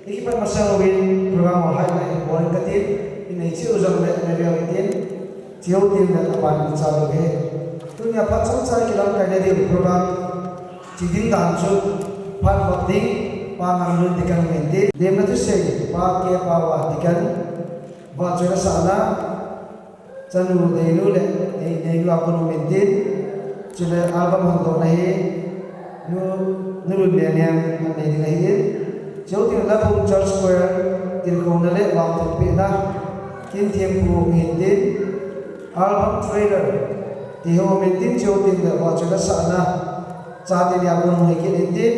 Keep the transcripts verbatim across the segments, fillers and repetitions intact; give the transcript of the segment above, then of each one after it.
Ikipat masang uvin program ho highlight bol katin, inei cheh u jongle naveu hitin, cheu tin le aban in cha lou hi. Tunia phat chomcha kilamkai na diu program chi ding dan chu phat vat ding, Pa Ngamlun Deacon um intin, lemna thusei, Pa K. Pawa Deacon, vahchoi le sahna, chanu Deinu le, Nei, Neinu a kon um intin, chule album hondohna hi, Nu, Nu Lunnenem anei ding ahin, cheu tin Labung Church Choir, tilkhouna le vangthumpehna, Kinthempu um intin, album trailer, ti ho um intin, cheu tin le vahchoi le sahna, chate nia kon um hi kit intin,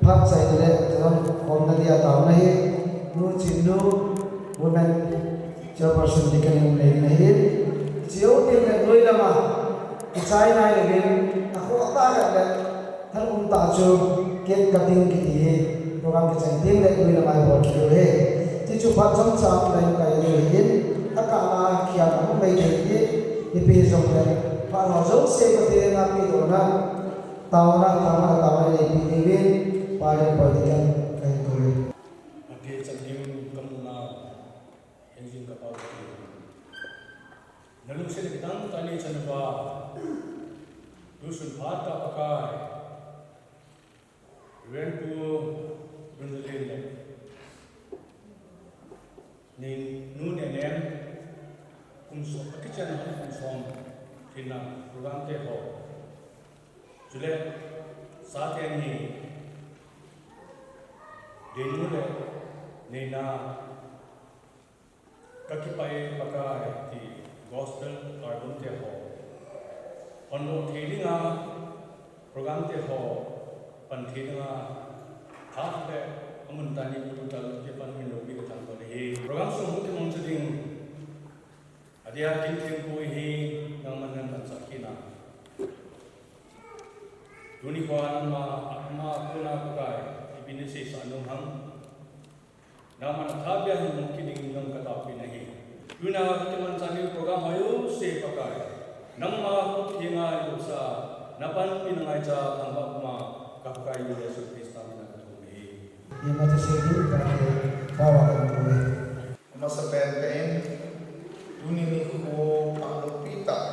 phat chaina le, tilkhomna dia taona hi, Nu Chinnu, Women Chairperson Deacon in um lei ding ahi. Cheu tin le noi lama, kichai nai louvin, akhoh tah khat le, thanom tah chu cake cutting kiti hi, program kichai ding le noi lama ibol kit diu ahi. Ti chu phat chomcha lamkai diu ahin, akah la khian aum mai thei ti, ipi jongle, phat ho jouse Pathen a pedohna, taona, taona, taona ineipi diuvin, Pa Lenpoi Deacon kahin kou e. Pathen changkhat kamu na, Henjing ka Pau Pathen. Na lungset le kidang tah nei chan uva. Tusun phat a Pakai. Reverend Pu Lunzalen le. Nei Nu Nenem. Kum som, akichen a kum som. Lhinna program te ho. Chule, chate ni. Deinu le, Neina. Ka kipah e Pakai ti gospel album te ho. Hondoh thei dinga program te ho pan thei dinga tha le amun tani pulu tal ke pan min lo bi ka thang ko le hi. Program sung hung kimong chu ding. Adia Kinthempu hi nangman nan tan sa kina. Tuni kho nangma, ama kona Pakai, ipi nei seisah nom ham. Nangman atha bia hin mu kit ding nang ka taopeh na ahi. Tuna kimanchah ni program ho jouse Pakai. Nangma khut thenga jouse, na panpina ngaicha thangvah ma ka Pakai Jesu Christa mina ka thum ahi. Ima thusei ding Pakai, Pawa kan kou e. Amasapen in, tuni nikho phat loupi tah,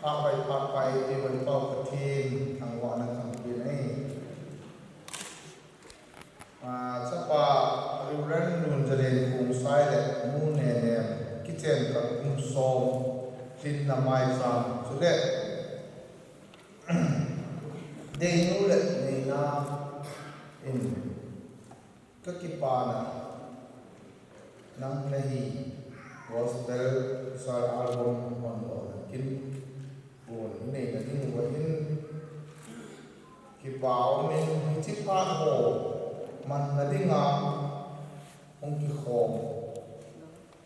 phat pai phat pai te Pakai Pathen thangvahna kahin pe ahi. Ah, chapa Reverend Lunzalen Khongsai le Nu Nenem, kichen kah kum som, lhinna maicham, chule Deinu le Neina in, ka kipana, nang nahi, gospel, special album, hondohna kin, Kum nei na ding uva hin kipa umin hiche phat ho manna dinga hung kikhom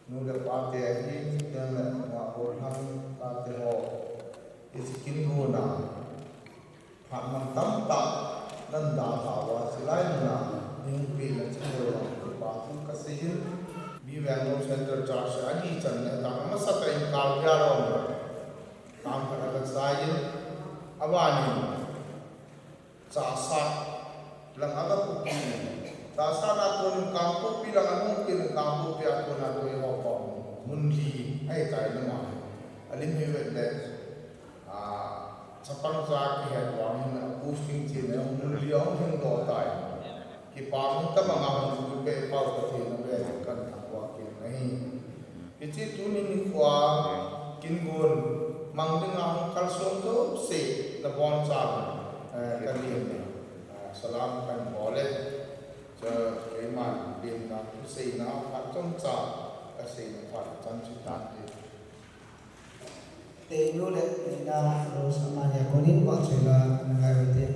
nu le pa te ahin, ama gollhang tate ho, hiche kin gona phat mantam tah nan dalha uva, chulai muna hung pehna chunga kipa thu kasei in, B. Vengnom Central Church a adih chan le tah a masatah in Karbi Anglong Kam khat a kasai in, abanin, Chassad lang a kapuipi in, Chassad a konin Kangpokpi lang a hung kit in, Kangpokpi a kona koi ho ko mun li ahitai nama. Alim hi vet le, a, chapang cha kihet vang hin a posting chin a mun li a hung hing doh tai. Kipa mun tabang a hung peh pau Pathen a vel kan thangvah kit in ahi. Hiche tuni nikho a kin gon mang dinga hung kalson jouse nabonchauvin, eh, kahin, eh, salam kahin bol e. Chu keiman lemna thuseina phat chomcha kaseina phat chan chu tante. Deinu le Neina Rose amani a konin vahchoila nangai uvin te.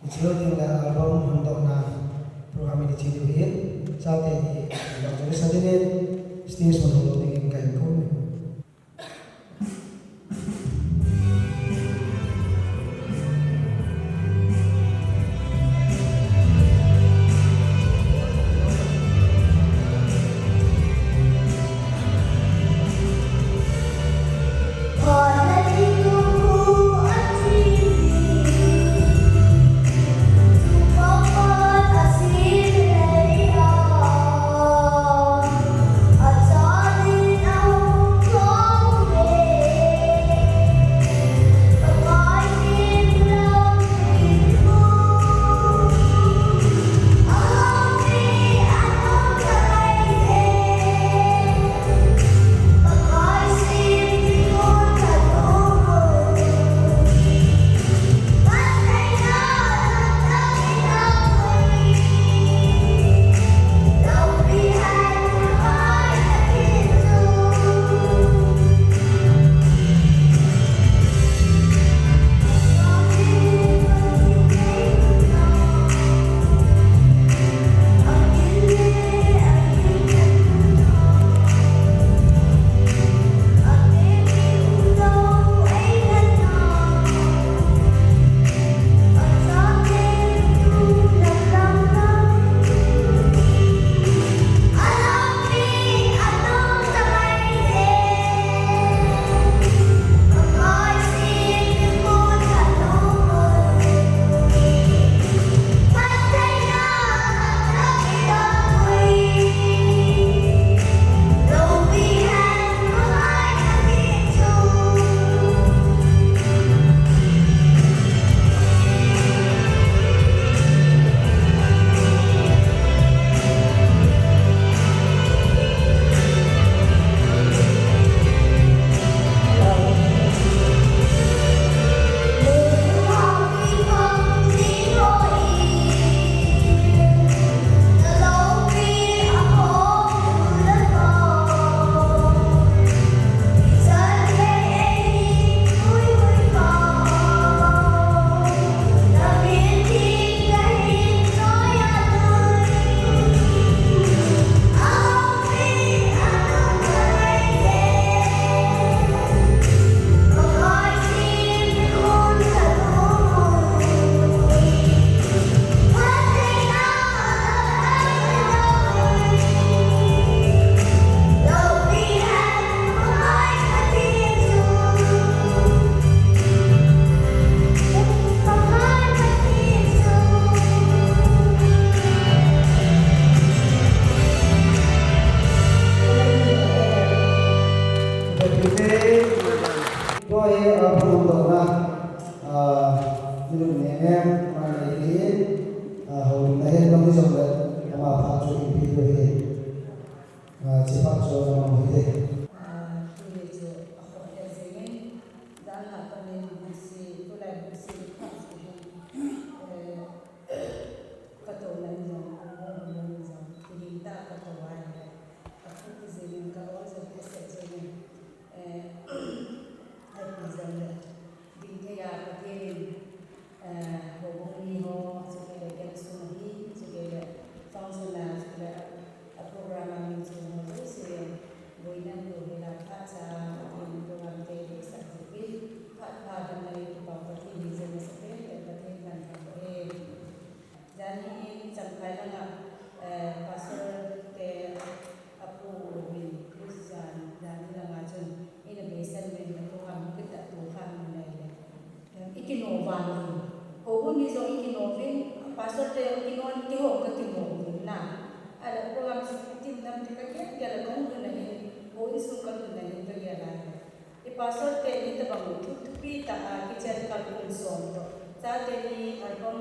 Hiche ding le album hondohna program hi hiche diu ahin, chate ni, vahchoi le sa dingin, stage hon hong lou dingin kahin kou e. Kino vang vin. Houbung mi jong ikino vin, pastor te jong ikino, keiho kakino vin na. Ahile program team nam te kagel gel a kahung lhun ahin, houin sung kalhun ahin kagel a. I pastor te ni tabang thu thupi tah a kichen kal kum som toh. Chate ni album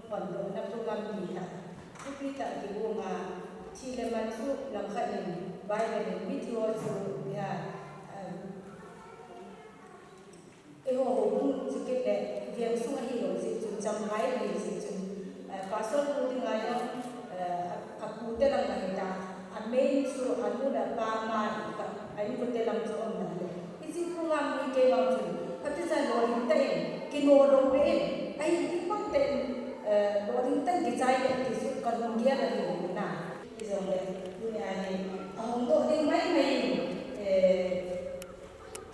hon dohna program ni tah. Thupi tah kigong a, thi le man chu langkhat in Bible in mithi ho chu, ya, um, Eiho houbung chu kit le, veng sung ahilou jeh chun, chamkai ahi jeh chun, eh, pastor pu dinga jong, eh, a, apu te lang ahi ta, a main chu anu le apa ama, a inkote lang chu aum na le. Hiche program hi kei vang chun, phatechan lolhing tah in, kino lou le in, ahi ti bang tah in, eh, lolhing tah in kichai le ti chu kalung gel ahi na. Hijongle, tunia hi, ahung doh ding mai mai in, eh,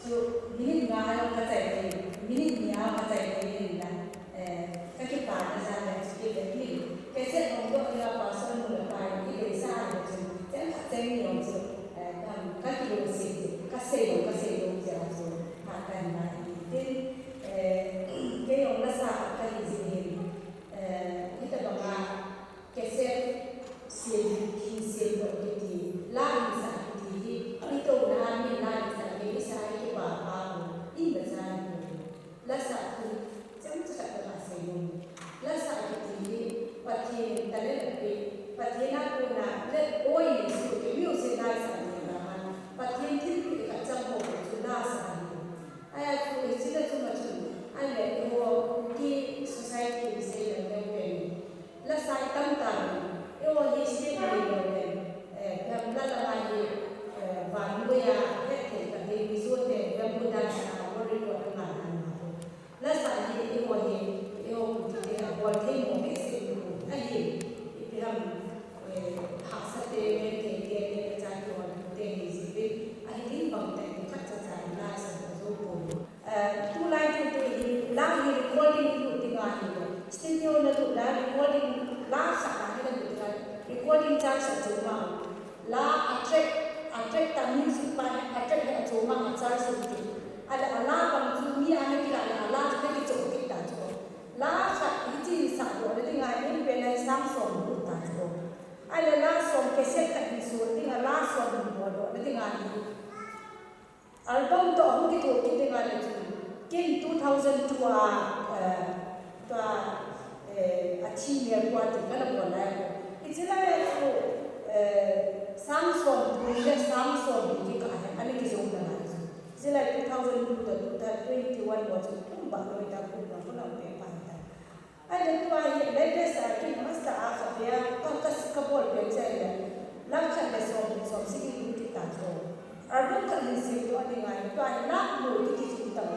Chu minute nga a jong kachai thei, minute ni a kachai thei in la, eh, kakipana jal a chu kei le mi. Cassette hung doh dinga pastor nu le pa in eideisah a le chun, cheng khat cheng ni jong chu, eh, dam, kakilungset, kasei lou, kasei lou jeh a chu, phat kahin la in tin, eh, kei jong lasa kahi jeh hin, eh, hitabang a, Cassette sem, hin sem doh kiti, la hin sah kiti hi, itouna a min la hin sah, kei isah a kipa pa ho, imacha hi poi. Lasa thu, chomcha khat kasei nom. Lasa kiti hi, Pathen talent ape, Pathen a kona, le oi in su, kei music la isah ni la han, Pathen thilpeh khat chang ho chu lasa hi. Ahia chu, hiche la chunga chun, ahile, eiho, Kuki society in sei leu leu pen. Lasa i tam tan, eiho hi state nei lou le, eh, gam la lama hi, eh, vannoi a het thei khat hi Mizo te bamboo dance a world record angai han ho. Lasa hi eiho hi, eiho Kuki te abol thei mo behseh u ahi, ipi ham, eh, hahsa te, genthei te, te, cha kihol te hi jeh in, ahi ding bang te, khat cha cha lasa jou poi. Eh, tulai thu te hi, la hi recording ilut dinga hi, studio nalut la recording, la sah la hi nalut dinga, recording charge achom a. La a track, a track tah music pa hi, a track hi achom a, a charge u ti. Ahile a la bang chu mi a nakilah le, a la chu nakichoh kit ta chu. La khat hiche sah doh na dinga, in pen a hi sang som lut ta chu. Ahile la som cassette khat hi sol dinga, la som hi bol doh na dinga hi. Album toh ahung kithopi dinga le chun, ken two thousand two a, eh, tua, eh, athi mel kua ti kana bol lai ko. Hiche lai a chu, eh, sang som thum le sang som li kikah hi ana kijou nalai chu. Hiche lai two thousand two to two thousand twenty-one ho chu kum bah loi ta, kum bah, kum bah pe pa ta. Ahile tua hi latest a kin masa a kavea, ka, ka, kabol pen chu ahile, lakh khat le som, som sagi lut kit ta chu. Album khat hin sem doh dinga hi, tua hi lakh mo kiti chu tah.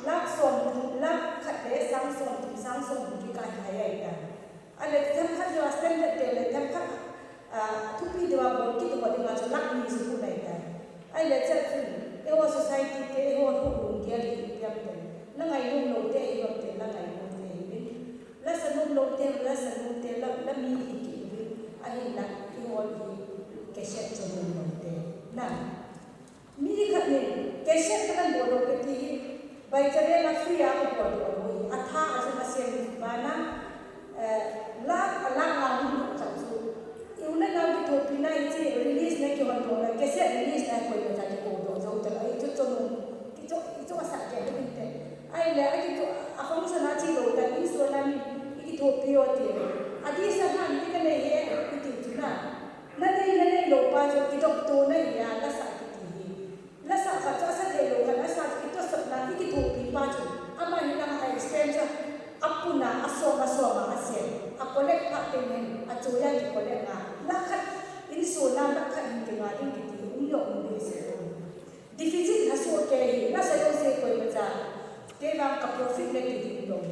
Lakh som, lakh khat le sang som, sang som kikah hi ahi ta. Ahile themkhat jong a standard te le themkhat, ah, thupi deuva bol kit ho dinga chu lakh ni chu pu nai ta. Ahile cheh chun, eiho society te, eiho thu lunggel hi ipi ham tile, la ngainom lou te, ipi ham tile, la ngainom te hi. Lasa nom lou te, lasa nom te, la, la mi hi kit uvin, ahinla, eiho hi cassette cho nom lou te. Na, mi khat nin, cassette kahin bol doh kati hi, Vaicha veng a free a kabol doh lou hi, atha a chun asem bana, eh, lakh, a lakh nga hung doh khat chu. I u le nao kithopina hiche release na kihon doh na, cassette release na koimacha kikou doh jou tah, ahi chu cho nom, kicho, kicho asah kei hih in te. Ahile, akicho, a function a che lou tah, insung a mi, ikithopi o ti le. Adih sa na, mi kanei e, iti chu na. Nanei, nanei lou pa chu, kidoh to na hi a, lasa kiti hi. Lasa khat chu asa thei lou khat, lasa chu kitosot na, ikithopi pa chu. Ama hi lang a expense chu, apun a, asom, asom a, asem. A collect phat teng hin, achoi a ki collect a. Lakh khat, insung a lakh khat hin kinga ding kiti, um lou, um behseh lou. Deficit lhasoh kei hi, lasa jouse koimacha, kei vang ka profit le ti ding lou.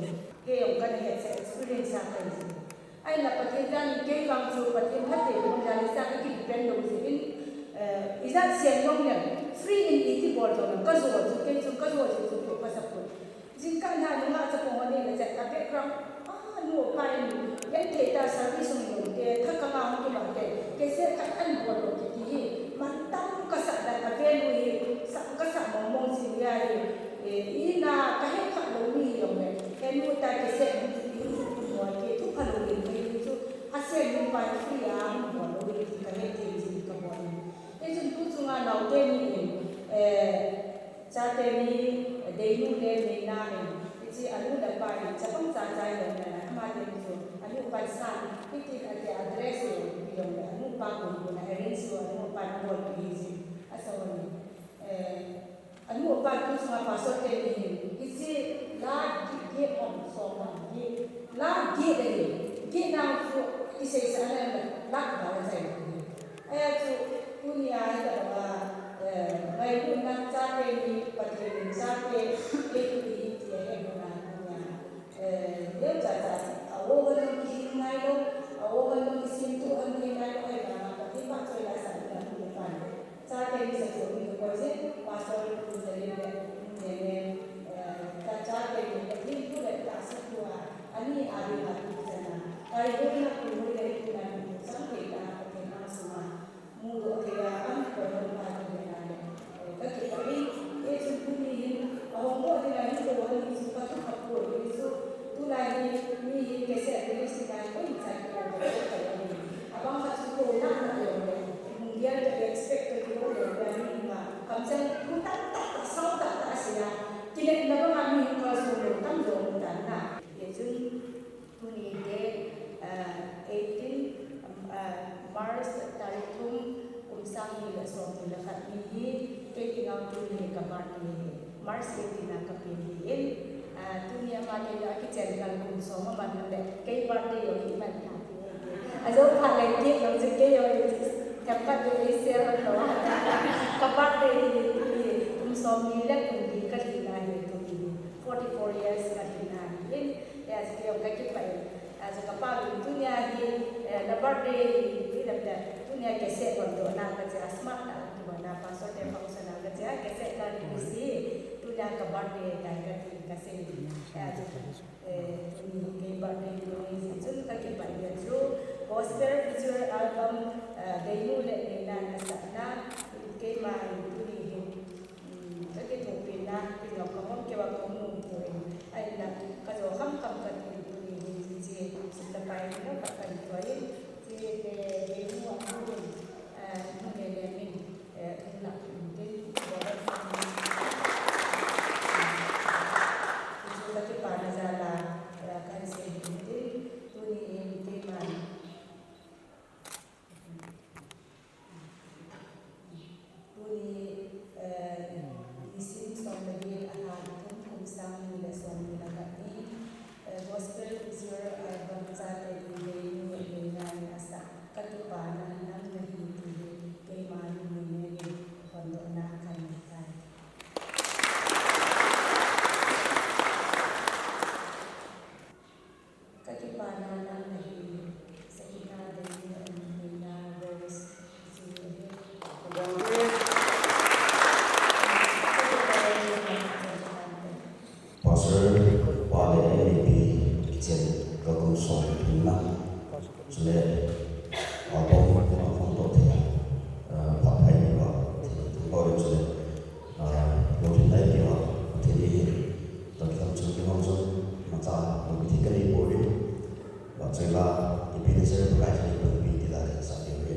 Kei jong kana het sah experience a kahi jeh. Ahinla Pathen jal in kei vang chu Pathen phatthei bon jal in sa ka kidepend lou jeh in, eh, ijat sem jong le, free in iti bol jong le, kajo chu kei chu kajo jeh chu toh kasa poi. Jingkah na nunga chapang ho nei le chet a background, a, nu pa in, genthei tah service hung lou te, thakang a hung kibang te, cassette khat ahin bol lou kiti hi, mantam kasah dan a value hi, sa, kasah mong mong jing ahi, e, ina, kahet kha lou mi hi jong le, Teni, Deinu le Neina in, hiche anu le apa in, chapang cha cha in, ama teni chu, anu pansan, hitin ati address in, ipi jongle, anu pa kun kun a arrange chu, anu pa na bol pi hi chu, asa ni. Eh, anu apa tu sunga pastor teni hin, hiche la gih, gih hom som hom gih, la gih le, gih nau chu, isei sa na, la ba la chai. Ahi chu, tunia hi tabanga, eh, ngailutna chate hi, Pathen in chate, eitu hi ti ahe muna tunia. Eh, neo cha cha, a o va nung kihin ngailou, a o va nung kisim tu an hi ngailou, ahi vanga Pathen phatchoi la sa ni na mu pan. Chate hi sa chu mi ko je, pastor tu sa le le, ne ne, eh, ta chate hi Pathen tu le ta sa tu a, ani a ri ma tu sa na. Kai tu na tu le tu na tu sa ke ta Pathen a suma. Mudoh thei a, an koiham pa ti nena le, eh, kakipah in, eh, chun tuni hin, ahung doh dinga hin kou ani chu kathukha poi, hichu, tulai hi, mi hin cassette release dinga hi koimacha kikou thei ahi. Abang khat chu kou nahna lou le, hung gel toh expect toh kikou lou le, mi hin ma, kamcheng thu tahtah, sound tahtah asei a, kinepna banga mi hin kalsong lou tam jong um tan na. Eh, chun, Tuni te, ah, eighteen, ah, March tarik thum, kum sang ni le som ni le khat ni hi, kei ti ngang tuni hi ka birthday hi, March eighteen a ka pen hi in, ah, tuni ama te le akichen kal kum som aman le, kei birthday jong hi man ta ti. Ajo phat le ti jong chu kei jong hi, themkhat le ei share lou. Ka birthday hi, hi, kum som ni le kum li ka lhing na hi tuni hi, forty-four years ka lhing na hi in, Hijeh a chu kei jong ka kipah e. Hijeh a chu ka pa vin tunia hi, eh, na birthday hi, hi lam le, tunia cassette hon dohna kache a, smart tah a kibol na, pastor te function a kache a, cassette ka release hi, tunia ka birthday ahi tai kati kasei. Hijeh a chu, eh, tuni hi kei birthday ni ahi jeh chun ka kipah e. Chu gospel visual album, eh, Deinu le Neina in asahna, keima in tuni hin, Hmm, ka kithopi na, pin lou ka hom keu a ka hung um poi. Ahinla, ka jo kham kham ka ti tuni hin, hiche, sum le pai ni lou ka kan tuai. Hiche, eh, Deinu a hung, eh, hung le le min, eh, hung lah, hung tin, hiche ka kipana jal a, eh, kan sei hin tin, tuni hin, tin man. Tuni, eh, nisim som le get a lha thum, kum sang ni le som ni le khat ni, eh, gospel visual album chate ni le ni le ngai asa, ka kipana nang nahi ti hi, keima lungneina in phondohna kan nei tai. Ka kipana nang nahi, Sakina Deinu and Neina Rose, C A. Pastor, pa le M A P, kichen, ka kum som thum na. Chule, album, album to thei, ah, phat phai ni ba, thei, thum ba, chule, ah, lungthim nai pia, thei ni hi, to kitam chung ki hong chung, macha, lungthim ka nei poi, ba chule, ipi ni se, Pakai chule, ipi ti la, sa ti ve.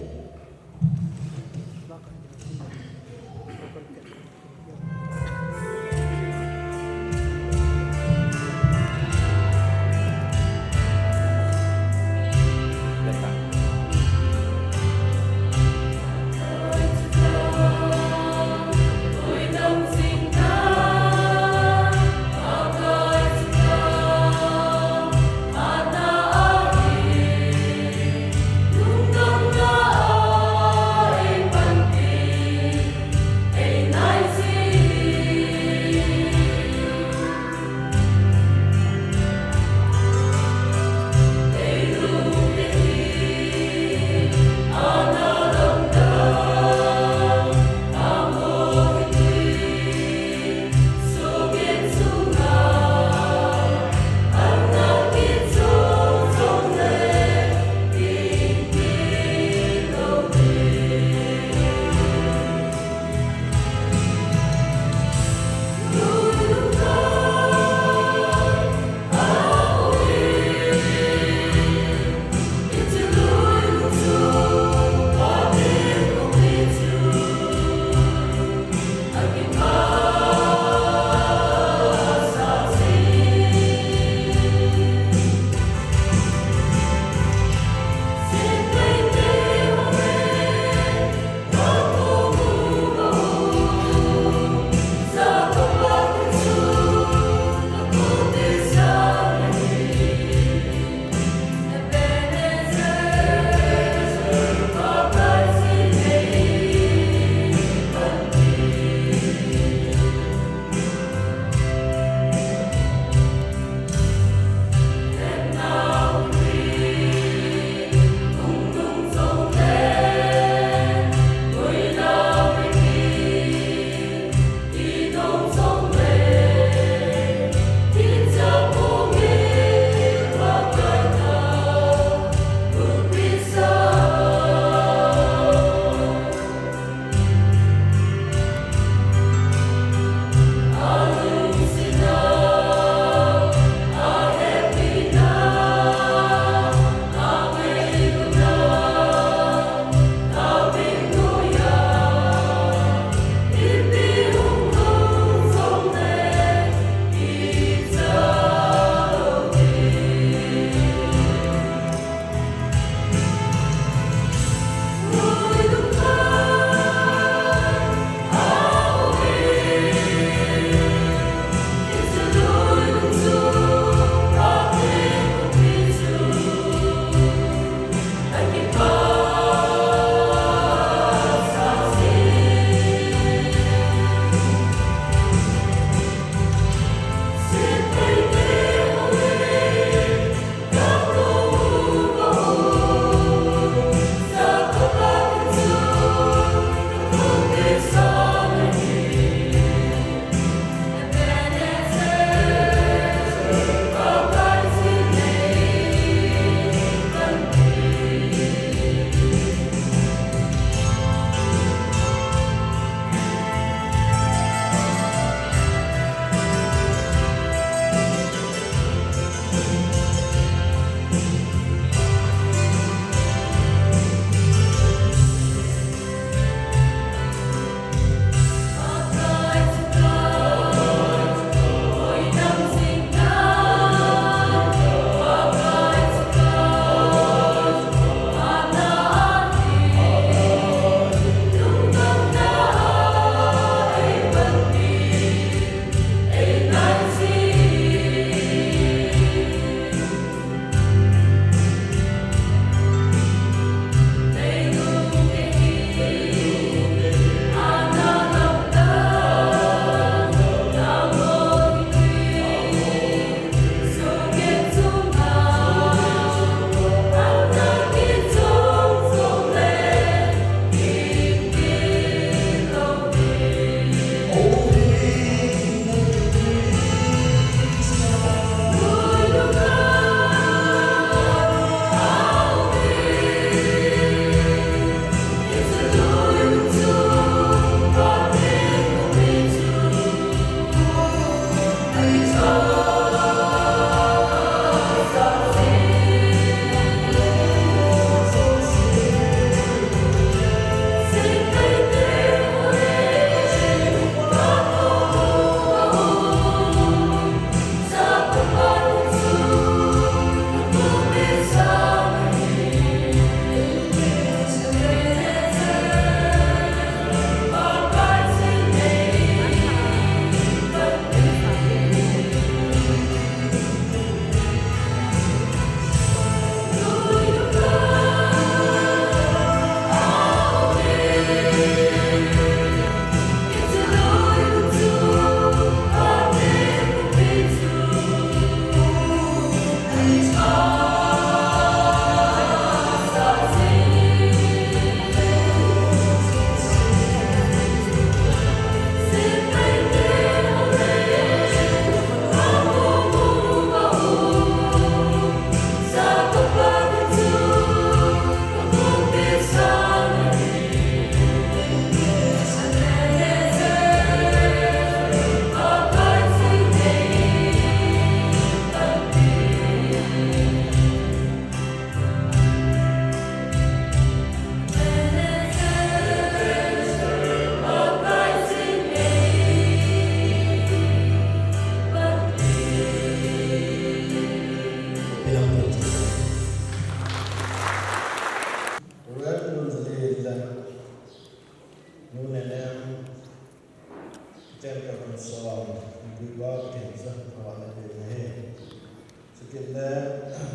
Kit le,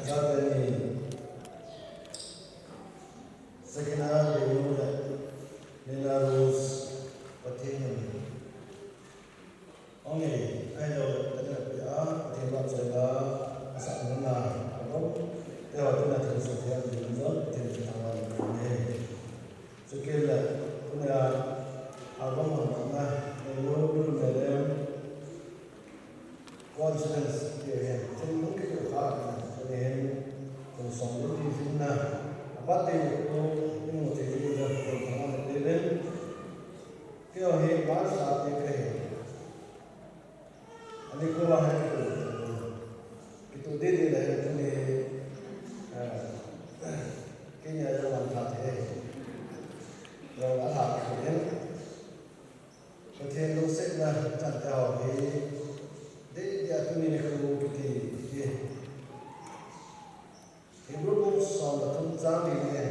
chate ni, Sakina Benu le Nina Rose, Pathen in ong e, ai lo le, tana pia, Pathen vahchoi la, asa nuna, abang, te ho tuna tun sa thei, Pathen in jo, Pathen in thangvah in ong e. Chukit le, tuna, album hon na, Nehru Blue Millennium Conference ti ahin, thinglhang kitou khat ahin, kum som le li hinna, apat teni khu, imu thei ding in, kum som le li hin, keiho hi March thirty kahi. Ani khu vang hin kitou, kitou ding ding le hin tuni, eh, keini a jong lam tha thei. Jong a tha thei hin. Pathen lungsetna chan te ho hi, dei dei a tuni nikho kiti, kiti. Hebrew bung som le thum chang li na,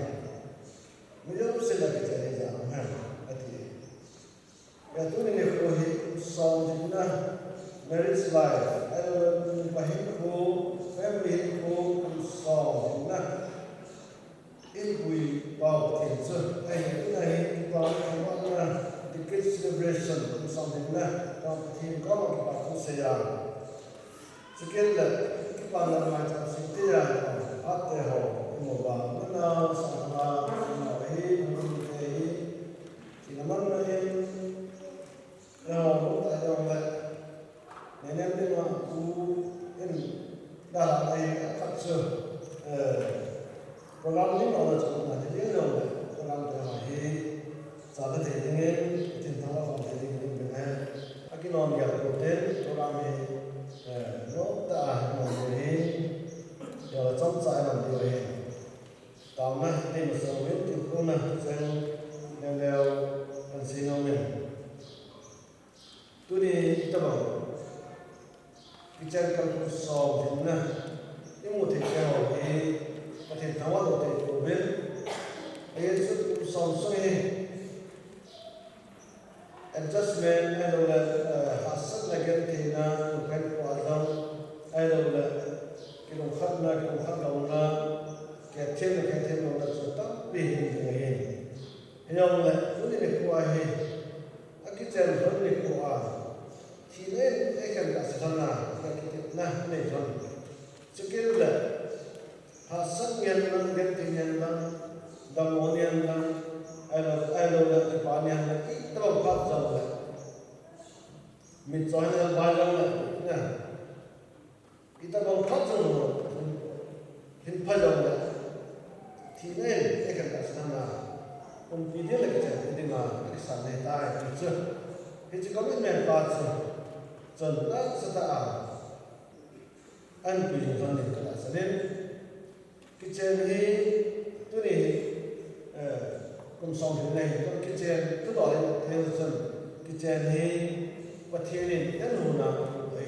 mi jouse la kichen hi jat ham, ati. Ya tuni nikho hi kum som hinna, marriage life, ahilouleh kum hinkho, family hinkho, kum som hinna. Inpui pau Pathen chu, ahi, ahi, kipana, kipana, decade celebration, kum som hinna, pau Pathen koma kipa thu seiya. Chukit le, kipana maicham seiya, ate ho, imu uva, manao, sangha, manao hi, manao hi, thina man na in, Eiho, ta jong le, nenem ding a pu in, dalha nei khat chu, eh, program ni lo le chu na ni ding jong le, program te ho hi, cha le thei ding in, tin thang a khom thei ding in, eh, akinom gel ko te, program hi, eh, lo ta a, nom hi, ya la chom cha a nom hi. Taona, ni ma so win, tin ko na, chen, leo leo, kan si nom in. Tuni itobang kichen kal kum som hinna imu thei te ho hi Pathen thangvah lou thei pouvin. Ahin chu kum som sung hi adjustment ahilouleh, eh, hahsatna gentheina, nupen kua jong ahilouleh, kilungkhatna, kilungkhat louna, kihetthemna, kihethem louna chu tampi hin ding ahi. Hijongle, tuni nikho hi, akichen lhon nikho a, thina in eikhen kahse lhon a, kitepna inei lhon. Chukit le, hahsat ngen lang, genthei ngen lang, dammo ngen lang, ahilou, ahilouleh, kipa ngen lang, itobang phat jongle. Mitcho hin lang, bai lang le, na. Itobang phat jong hin pha jongle, thina in eikhen kahse lhon a, umpi ding le kichen thei dinga akisan ahitai ti chu. Hiche commitment pa chu, chun nasatah a, ahin pui jing lhon ding katahsan in. Kichen hi, tuni hi, eh, kum som hin nei, kichen, thudol hi, thil chun, kichen hi, Pathen in, eihon a, ahi,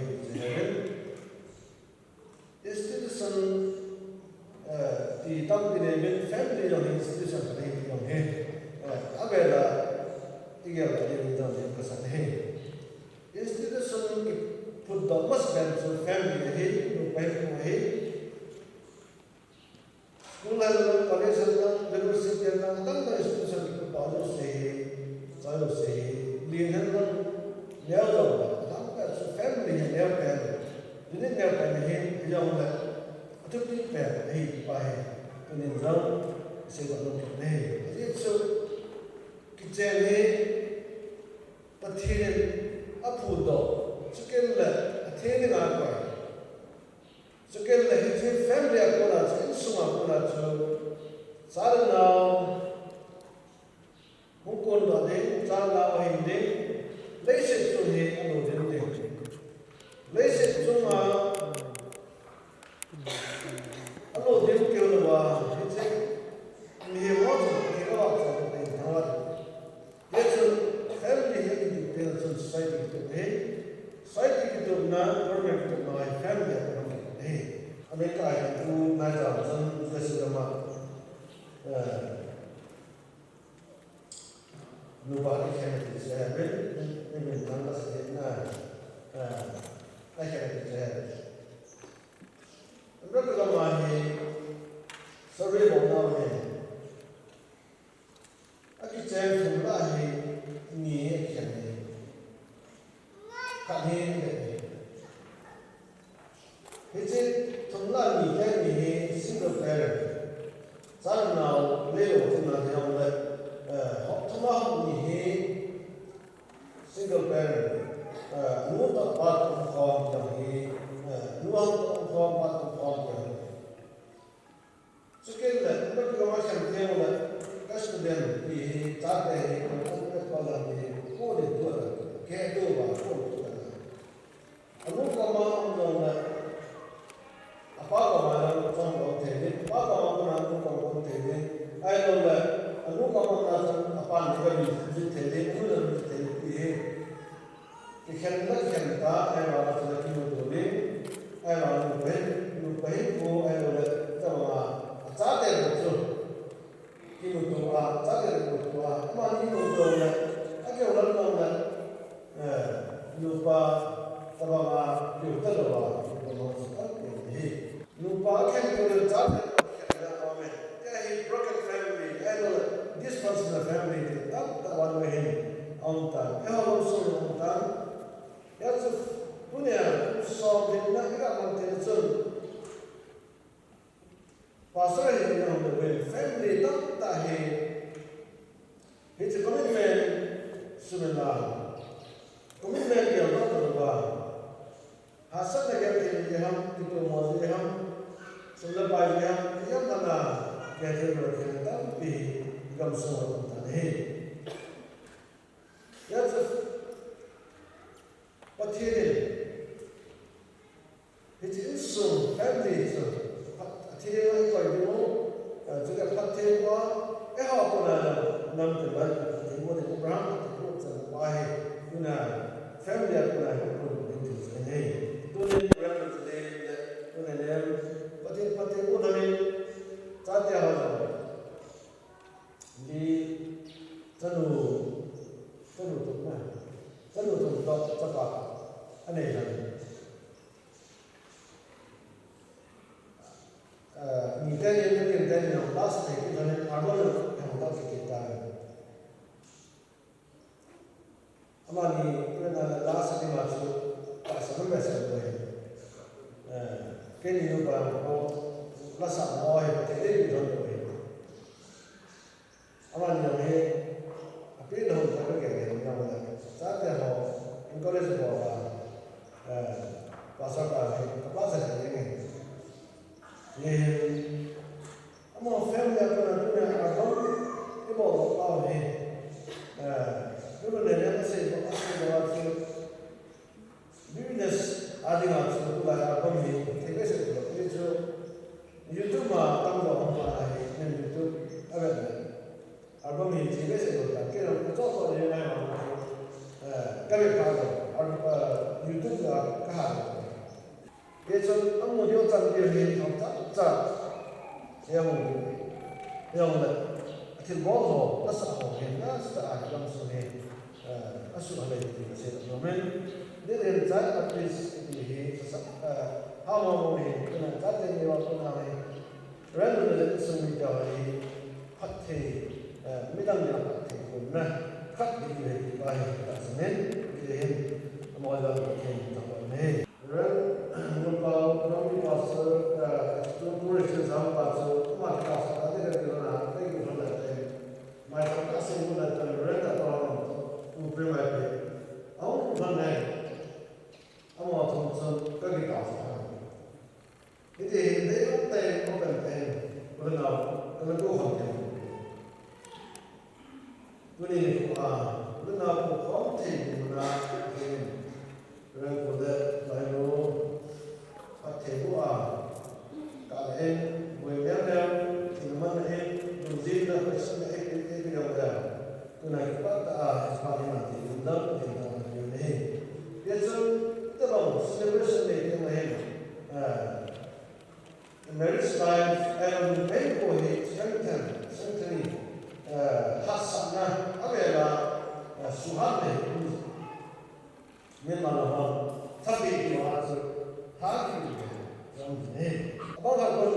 institution, eh, ti tampi nei min family jong hi institution khat ahi ti jong hi, eh, avel a igel a ding jong hi kasan ahi. Institution kiphutdoh masapen chu family ahi, nupa hi, pu ahi. School hen lang, college hen lang, university hen lang, adang dang institution kiphutdoh jouse hi, choi jouse hi, len hen lang, neo jong le, adang dang chu family hi neo pen, unit neo pen ahi, hijongle, athupi pen ahi, pa hi, tunin jong, seidoh nom kit ahi. Ajeh chu, kichen hi, Pathen in aphutdoh, chukit le, atheng dinga akoi. Chukit le hiche family a kona chu, insung a kona chu, cha le nao, hung kondoh ding, cha le nao hing ding, leiset chung hi alo dim ding. Leiset chunga alo dim keu louva, hiche mihem ho chu, Pathen avahchoi ding thangvah ding. Hichun family hi ipi pen chun society kitup ahi. Society kitupna, government kitupna hi family a kona kitup ahi. America hi tu nai jam chun U S A gam a, eh, nupa ni khen ti se, min, min, min nang la se na, eh, ai khen ti se. Hiche thum lah ni kei ni hi single parent. Cha le nao le lo thum lah ni hung le, eh, ho thum lah ni hi single parent. Eh, nu toh pa toh um khom jong hi, eh, nu hung toh um khom, pa toh um khom jong hi. Chukit le, ipi koma khen thei le, ka student ti hi, chate hi, ka student pa la ti hi, ko le tu la, ke tu ba, ko le tu la. Anu koma um jong le, apa koma jong chang um thei le, apa koma kona anu koma um thei le, ahilou le, anu koma na chang apa ni ka ni thei le, anu le ni thei le ti hi. Kikhen le kikhen ta, ahivang a chule kimuto le, ahivang a nupa hin, nupa hin pu, ahilou le, tabang a, achate le chu. Kimuto a, achate le kimuto a, amani kimuto le, akihoulim le, eh, nupa, tabang a, kimuto le, nupa mo sa, eh, hi. Nupa khen ko le chate ko khen le amen. Kei hi broken family, ahilou le dysfunctional family ti tamtah vannoi hin aum tan. Eiho sung aum tan. Hijeh chun tunia kum som hinna iga mang thei chun. Pastor hi aum le family tamtah hi. Hiche commitment sumil a. Commitment gel doh doh a. Hahsatna gel thei ham, kitomo ji ham, sum le pai ji ham, ijat ham a gel thei lou thei tampi gamsung a um tan ahi. Hijeh chun Pathen in Hiche insung family chu, phat, atheng a ikoi ding u, eh, chule phatthei uva, eiho kona jong, nam te ban, phatthei u ding, Abraham phatthei u chan pa hi, tuna family a kona hi, kun ding thil chu ahi. Tunin, Reverend Lee le, tunin, Pathen phatthei u namin, chate ho jong, Lee, chanu, chanu thum na, chanu thum toh, chapa, anei jong. Ah, ni teni, ni teni, last ni, ki teni, Arnold, ki hong tau ki kita. Amani, kule na last ni ma chu, ka sa me sa ko. Eh, keni nu ba ko, la sa mo he, te ni don ko. Amani jong hi, apeh lou, ka kagel lou jong le. Chate ho, encourage bol a, eh, pastor pa hi, ka pastor hi nge. Ye, amaho family a kona tuna album, ibol bol pau hi. Eh, tuna ne ne, asei bol, asei bol a chu. Business a dinga chu tulai album hi thei behseh lou, hichu YouTube a tam lou hung ma ahi, nin YouTube a vet le. Album hi thei behseh lou ta, kei jong ka chon chon le ngai ma, eh, ka vet pha lou, al-, eh, YouTube a ka ha lou. Hichun amu diu chan diu hi thong cha cha. Hiche amu diu. Hijongle, athilbol ho, asah ho hi, nasatah a gamsung hi. Eh, asuh lei ti kasei nom in. Didin chai artist ti hi, sa, eh, hamo mo hi, tuna chate ni wa tuna hi. Ran le sung mi ta hi, phatthei, eh, midang le phatthei kunna, khat ding le ti pa hi, ta sanin, ti hin, amo jong Pathen thangvah in ahi. Ran, nupa, Ram pastor, eh, tu, tu re se jam pa chu, ama pastor, ati ka ti na, kai ku na te. Mai sa ka se mu na te, Ran ta to na, tu pre mai pe. Au ku na nai. Ama thum chun ka ki ta sa. Hiti hin dei um te, um pen te. Ku na, ka na ku kham te. Tuni nikho a, tuna ko khom thei ding na, in, Reverend Paul le, Pailo, phatthei boh a, ka la in, boi lem lem, thil man in, lungjin na, question na, in, in, in, in, in, tuna kipat ta a, phat ni ma ti, in, dam, in, dam, in, in, in. Ye chun, tabang, celebration nei, in, in, eh, Marriage life, eh, numei ko hi strengthen, strengthening, eh, hatsahna, avel a, eh, suhat nei, min ma lo ha, thapi ki ma chu, ha ki ni, jam ni. Abang ha kon,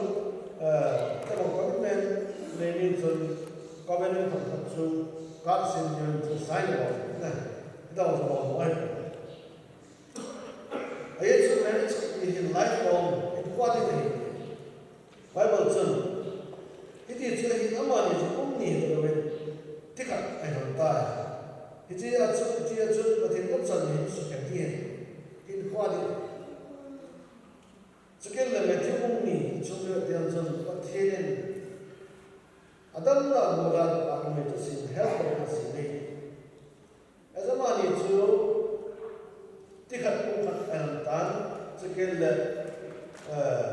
eh, ka bang commitment, nei min chun, covenant thong thong chu, ka sin ni chun, sign lo, na, da lo mo mo. Ahi chu marriage kiti hi lifelong, ni hi lo in, ti khat ahi ham tai. Hiche a chu, hiche a chu, Pathen kamsang ni hi sukhen ti hi. Hin khua ni. Chukit le Matthew bung ni, chung le tiang chun, Pathen in Adam le Eva a numei chu sin, helper a sin e. Ajama ni chu, ti khat kum khat ahi ham tan, chukit le, eh,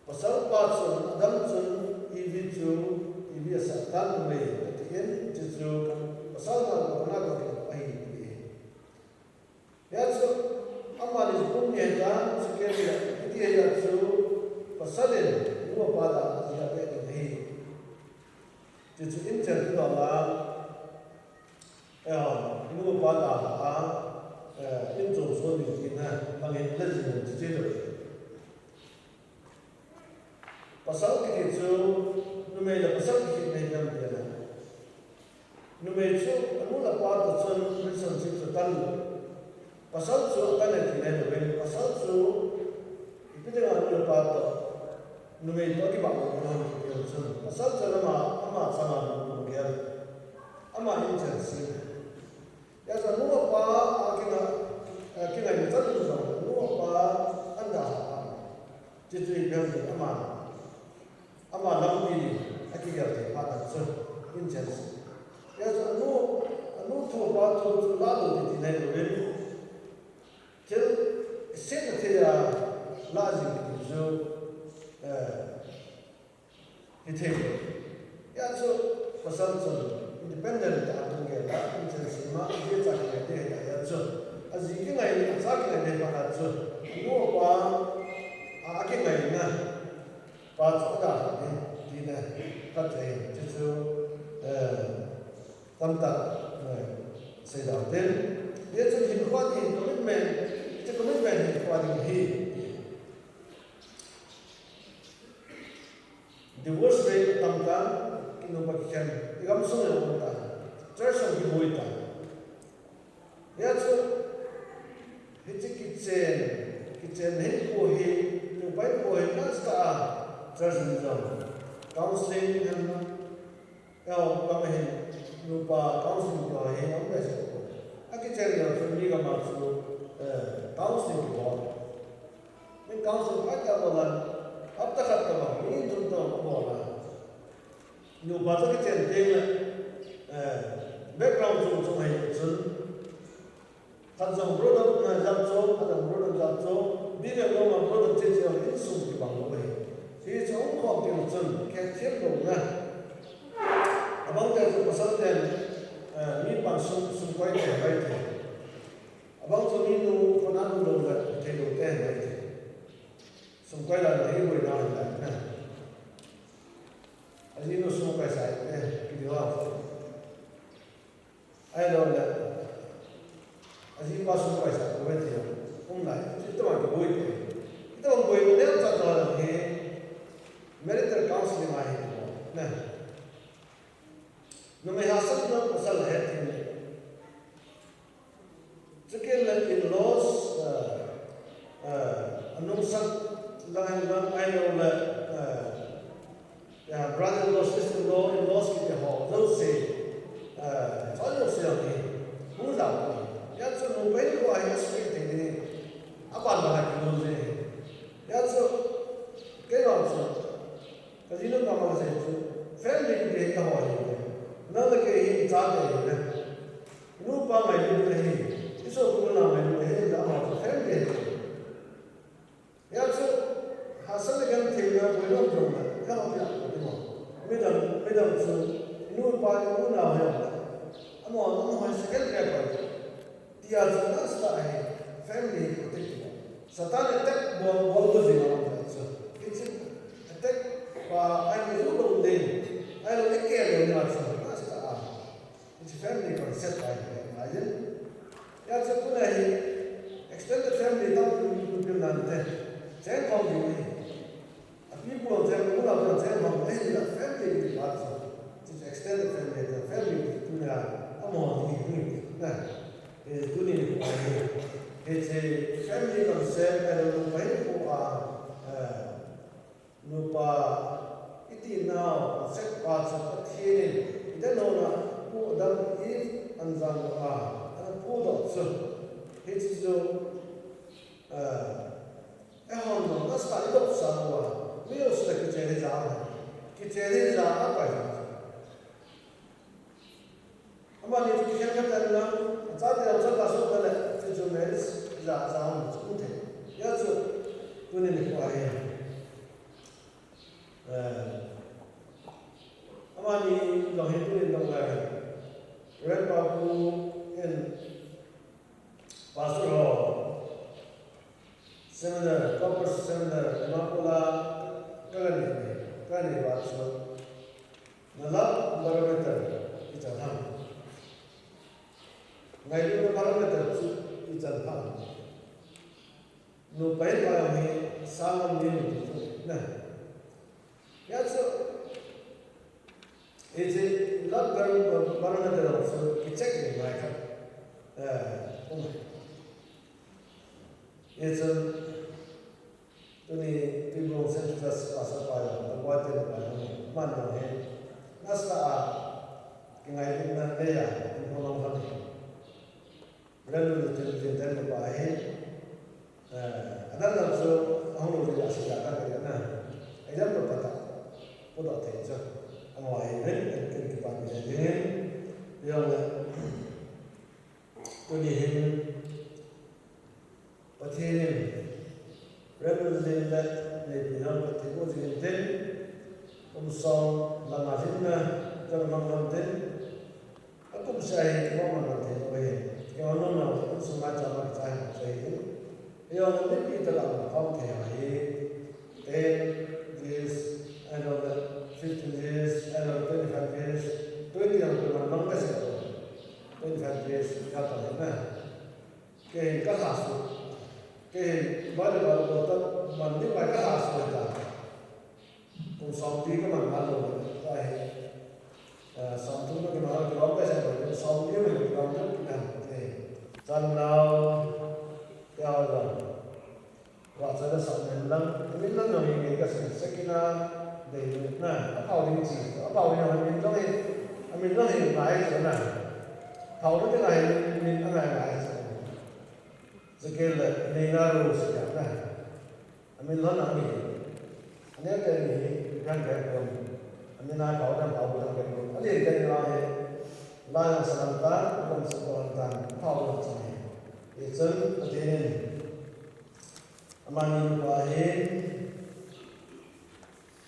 pasal pa chun, Adam chun, Evi chu, Evi asah tan numei, ati in, chuchu, pasal na ko na ko ahi ti. Hia chu, amani chu kum ni ahi tan, chukit le, hiti hia chu, pasal in, nu le pa dalha a jia pe ding ahi. Chuchu in chen tu la, eh, nu le pa dalha a, eh, in chom so ding tina, bang in le jin chu che lo. Pasal kiti chu, numei le pasal kikhen nei dam tina. Numei chu, anu le apa toh chun relationship chu atan lou. Pasal chu atan e ti nai lou vin, pasal chu, ipi dinga anu le apa toh, numei toh kibang lou ham ti chun. Pasal chu ama, ama chama lou gel. Ama in chen sin. Hia chu anu apa, a kingai, a kingai na chan jong, anu apa, an dalha a. Chuchu ipi ham ti ama. Ama lampi ding, akigel thei phat a chu, in chen. Hia chu anu, anu thu apa thu chu la lou ti ti nai lou vin. Thil, setna thei a, la jing ti chu, eh, hithei lou. Hia chu, pasal chun, independent a tung gel a, in chen sin ma, in cha kingai te hia chu. Aji kingai, acha kingai te phat a chu. Anu apa, a, akingai na. Pa chu adalha ding, tina, khat ahi, chuchu, eh, tamtah, eh, seidoh tin. Hia chu hin khua ding, commitment, hiche commitment hin khua ding ahi. Divorce rate atam tan, kinu pa kikhen, i gamsung le um tan, church a kiboi tan. Hia chu, hiche kichen, kichen hinkho hi, nupa hinkho hi, last a, church in jong, counseling hin, el, bang hin, nupa counseling kibol hi, um behseh poi. Akichen jong chu, mi gam a chu, eh, counseling kibol. Min counseling khat kabol a, hapta khat kabang, mi thum toh kabol a. Nupa toh kichen teng le, eh, background chung chung ahi chun. Khat jong brother na jat chu, khat jong brother jat chu, bi le lo ma brother che che insung kibang lou ahi. Hichu um khom teng chun, khen thei louna. Abang te chu pasal ten, eh, mi pan sum, sum koi te, koi te. Abang chu minu, kona nu lou le, thei lou te, koi te. Sum koi la, thei lou na, na. Ajinu sum koi sai, eh, kiti va. Ahilou le, ajipa sum koi sai, koi te. Um lai, ita ma kiboi te. Ita ma boi le, cha cha la he. Marital counseling ahi, na. Numei hahsatna pasal ahet thei. Chukit le in-laws, eh, eh, anungsak lang lang ahilou le, eh, ya, brother-in-law, sister-in-law, in-laws kiti ho jouse, eh, choi jouse ahi. Hung jao ahi. Hia chu numei ho ahi, a sweet thei ni. Aban ba ha kilo je. Hia chu, kei vang chu. Kajinu pa ma kasei chu, family kiti hi kaho ahi. Nang le kei hi ichate ahi. Nupa ngailutna hi, isopi nau ngailutna hi, ama chu family ahi. Hia chu, hahsatna gentheina, boina umlouna, kaho ahi ti mo. Midang, midang chu, inupa, inunao hi. Amaho, amaho second level. Tia chu last a hi family protect. Satan attack bol, bol bol jing a chu. Hiche attack pa ahi ju lou ding. Ahilou le kei lou na chu last a. Hiche family concept ahi, ahi. Hia chu tuna hi extended family tam tum tum tum nante. Cheng khom ding ahi. Apipu jong cheng, unau jong cheng, bang, eh, ila family kiti pa chu. Chu extended family, family kiti tuna, amaho ni, ni, na. Eh, tuni, eh, hiche family concept, eh, nupa hinkho a, eh, nupa, i, Ti nau, sek pa chu Pathen in, i dan hon a, pu Adam Eve an jan a, an pu doh chu. Hiche chu, eh, eihon jong, nasa i doh sa uva, mi u sila kicheh hi ja, kicheh hi ja a pai. Amani chu kikhen khat an lang, achate jong chapa soh ta le, chu chu marriage ja cha hung chu um thei. Hijeh chun, tuni nikho hi, eh, amani jong hi tuni dong le, Reverend Pa Pu in Pastor ho, seminar, couples seminar, Dimapur a, ka ga nei, ka ga nei uva chu, na love barometer ichan ham. Ngailutna barometer chu ichan ham. Nupa in vaiya hi sang lam ni ni chu na. Hijeh chun, hiche love barometer chu kicheck ni ngai kha. Eh, um. Hijeh chun, tuni Tuibuong Saint Peter's Pastor pa jong, Aguate pa jong, aman jong hi, nasa a, kingailutna nei a, in hung lang ham. Reverend Lun Jin, Lun Jin ten pa hi, eh, adan dan chu, ahung lou ding a sila ka kaya na. Example pa ta, pu doh thei chu. Amaho hi, ken, ken kipa ni le ding in, jong le, tuni hin, Pathen in, Reverend Lun Jin le, neipi jong Pathen in jing in tin, kum som lang a hinna, jong mang lang tin, akum seh a hi, kimo man man thei lou ahi. Keiho nunga, kum som maicham a kichai lou ahi. Keiho mipi tah a, khom thei ahi. Ten years, I know that fifteen years, I know twenty-five years, twenty years, man mang ka seh lou. Twenty-five years, ka ta na. Kei hin ka lha suh. Kei hin Bible, Bible ta man ding mai ka lha suh ta. Kum somli ka man man lou ta hi. Eh, somthum na kiman lou, kilom ka sa lou, kum somli na kilom na kiman. Eh, chan nau, tia ho jong. Vahchoi la sah nen lang, min lang jong hi ngei ka sei, Sakina Deilut na, aphao ding chi, aphao ding jong hi min jong hi, amin jong hi ngai chu na. Phao na ding a hi min, min angai ngai chu. Chukit le, Neina Rose tia na. Amin lhon a mi hi. Aneo teni hi, ipi ham kahe pon. Amin a phao dam phao dam kahe pon. Alin teni la hi. La jong sa tan, akom sa tan, phao dam sa hi. Hichun, Pathen in. Amani nupa hi.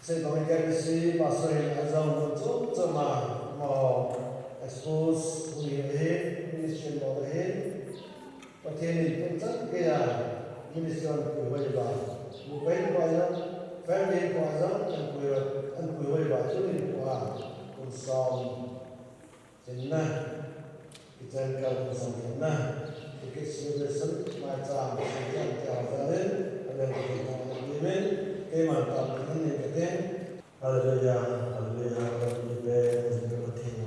Sei bang hi K B C pastor hin ajong mun chom chom a, amaho expose hui ahi, ministry bol ahi. Pathen in pumchan geiya ministry ahin puihoi uva. Nupa in vaiya, family in vaiya, ahin puihoi, ahin puihoi uva, tuni nikho a, kum som. Hinna, kichen kal kum som hinna, ticket celebration, maicham, ticket tia ho jal in, avel ticket ho jal in, keiman tam in ni kate. Hallelujah, hallelujah, hallelujah, Pathen.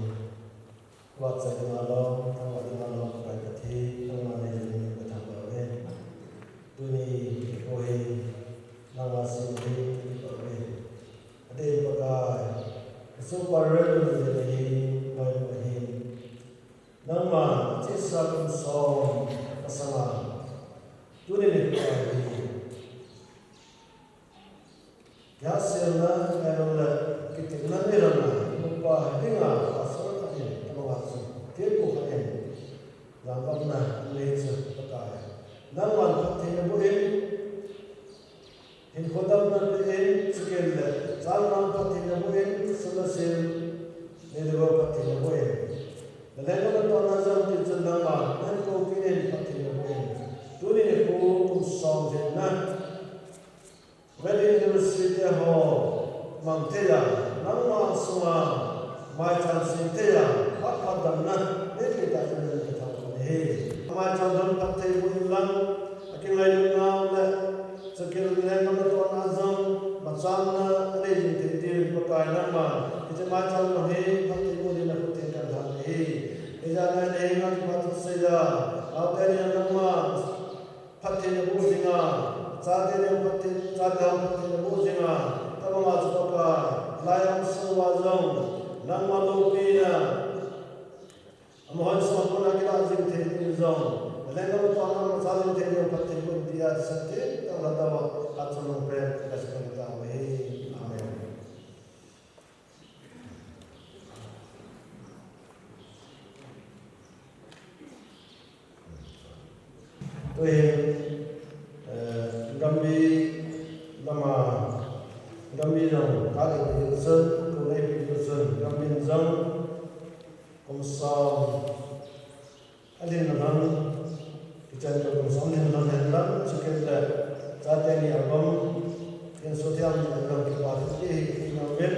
Vahchoi ding a lom, thangvah ding a lom, Pakai Pathen, nangma neijin kathangvah uve. Tuni nikho hi, nangma seh hi, kipah uve. Adeh in Pakai, kasopa Reverend Lun Jin hi, hoi ahi. Nangma, chesa kum som, masanga, tuni nikho hi. Kihahselna, ahilouleh le, kitepna neilouna, nupa dinga, pastor khat in, amanga chu, thilpha khat in, lamvahna, anei chu, Pakai. Nangman phatthei naboh in, hinkho damna naboh in, chukit le, chang nang phatthei naboh in, sum le sil, nei le gou phatthei naboh in. Naleng natohna jong tichun nangman, nahin kou kit in phatthei naboh in. Tuni nikho kum som hinna. Wedding anniversary te ho mang thei a, nangma sunga maicham sem thei a, phat phat damna, nei peh tah jeh in kathangvah u ahi. Maicham jong phatthei boh in lang, akingailut nau le, chukit le natohna jong, machamna, anei jing thei diuvin Pakai nangma, hiche maicham jong hi, phatthei boh dingin nakhut a kahin lhan ahi. Hijeh a nei, nei, nang phat thusei a, naote ni nangma, phatthei naboh jing a, chate ni phatthei, chate ho phatthei naboh jing a, tabang a chu Pakai, Alai a um sung uva jong, nangma loupina, amahon sung a kona kilah jing thei ding jong, na lenggam uva na machal jing thei ding phatthei boh in tia thisan theng tah lhadam a, phat chom long pen kasei tauve. Amen. Tuhin, eh, Gambih lama, Gambih jong kati chun, kum eighty chun, Gambih jong kum som alhin na lang, kichan toh kum som alhin na lang, chukit le, chate ni album, tin so thiam ni album kipa thei hi, hi na men,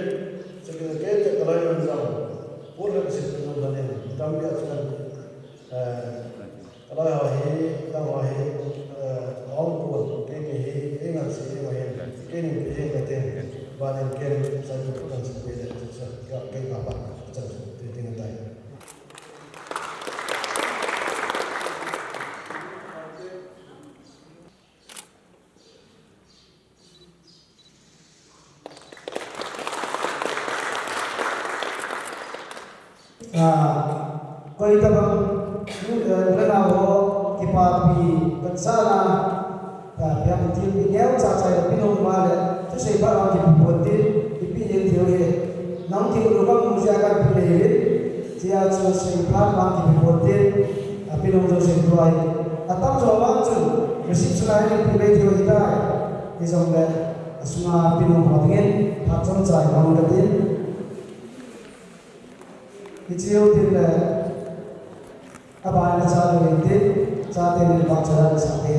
chukit le kei te kalai man jong, pur le kisit ni lang in, Gambih a chun, eh, Kalai ho hi, lang ho hi, eh, hung pun, kei kei hi, kei ngan si, kei ngan hi, kei ning kei hi, kei tin, ban in ken, sa ju kan si, kei le, sa, kei, kei pa pa, sa ju, kei tin tai. Ah, koi tabang, eh, nunao ho kipapi katsana, ah, piang til i neo cha cha i pinung ma le, thusei phat vang kipu pon tin, ipi jeng thei u hi. Nang thei u ka mu jia ka pi le hi. Tia chu sei phat vang kipu pon tin, a pinung jo sei tuai. Atam jo vang chun, receipt suna hi pi le thei u hi tai. Hijongle, asunga pinung ho dingin, phat chomcha i mang ka tin. Hiche u tin le, aban le cha le tin, cha te le ba cha le sa te.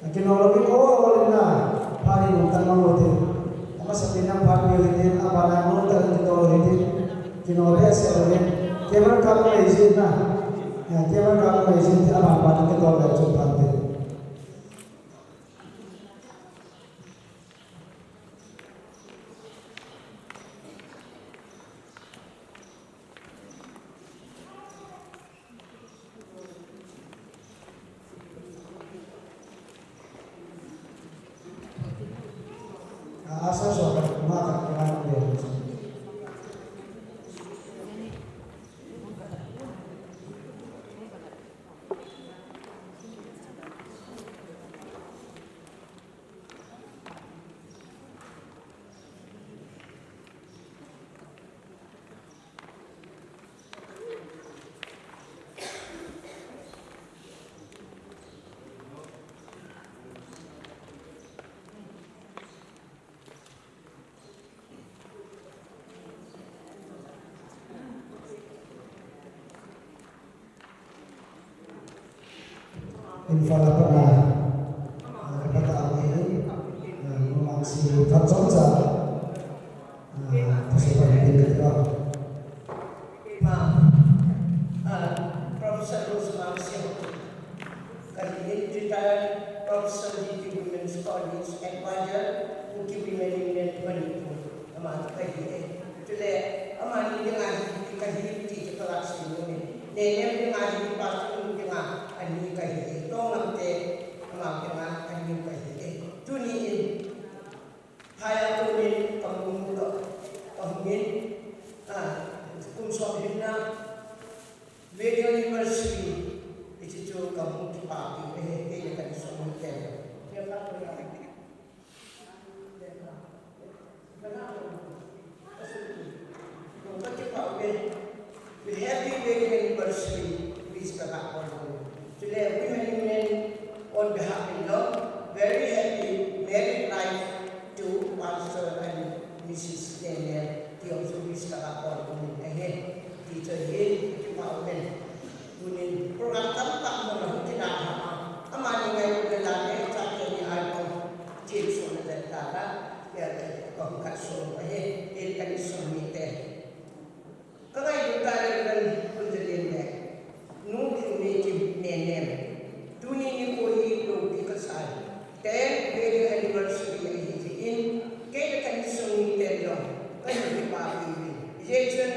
Akino lo ki o o le na, phat hi nung tang mang lo tin. Amasa tin na phat pi le tin, aban a nung tang kito lo tin. Kino le se lo tin. Camera ka ko le jin na. Ya, camera ka ko le jin tin, aban ban kito le chu phat tin. Imphal a pat a, ah, ka pat a ahi, ah, Mangsi phat chomcha, ah, thusei phat in ka ti a. Ma, ah, Professor Rose Mangsi, ka hi retired Professor D K Women's College, Advisor, Kuki Women Union Manipur. Ama ka hi e. Chule, amani dinga hi, ka hi ti chu ka la sei nom e. Nenem dinga hi, pastor nu dinga, ani ka hi e. Tonglangte, ama dinga, ani ka hi e. Tuni in, phai a konin, ka mu mu to, ka hung in, ah, kum som hinna, wedding anniversary, hiche chu ka hung kipapi, he, he, he, ka ni som hin te. Happy wedding anniversary, wish ka bol. Chule Women Union on behalf in love, very happy married life to Pastor and Missus Daniel. Ti jong chu wish ka bol ahi. Ti chu hi, kipa umin. Tunin program tamtah mun a hung kilah a, amani ngailut le la le, chate ni album, thil sona le la la, ya, ka hung khat song ahi, tin ka ni song mite. Ka ngailut tah le Reverend Kunjalin le, Nu Thingmei Kim Nenem. Tuni nikho hi loupi kasa e. Tenth wedding anniversary ahi jeh in, kei le ka insung miten jong, ka hin kipapi uvin. Hijeh chun,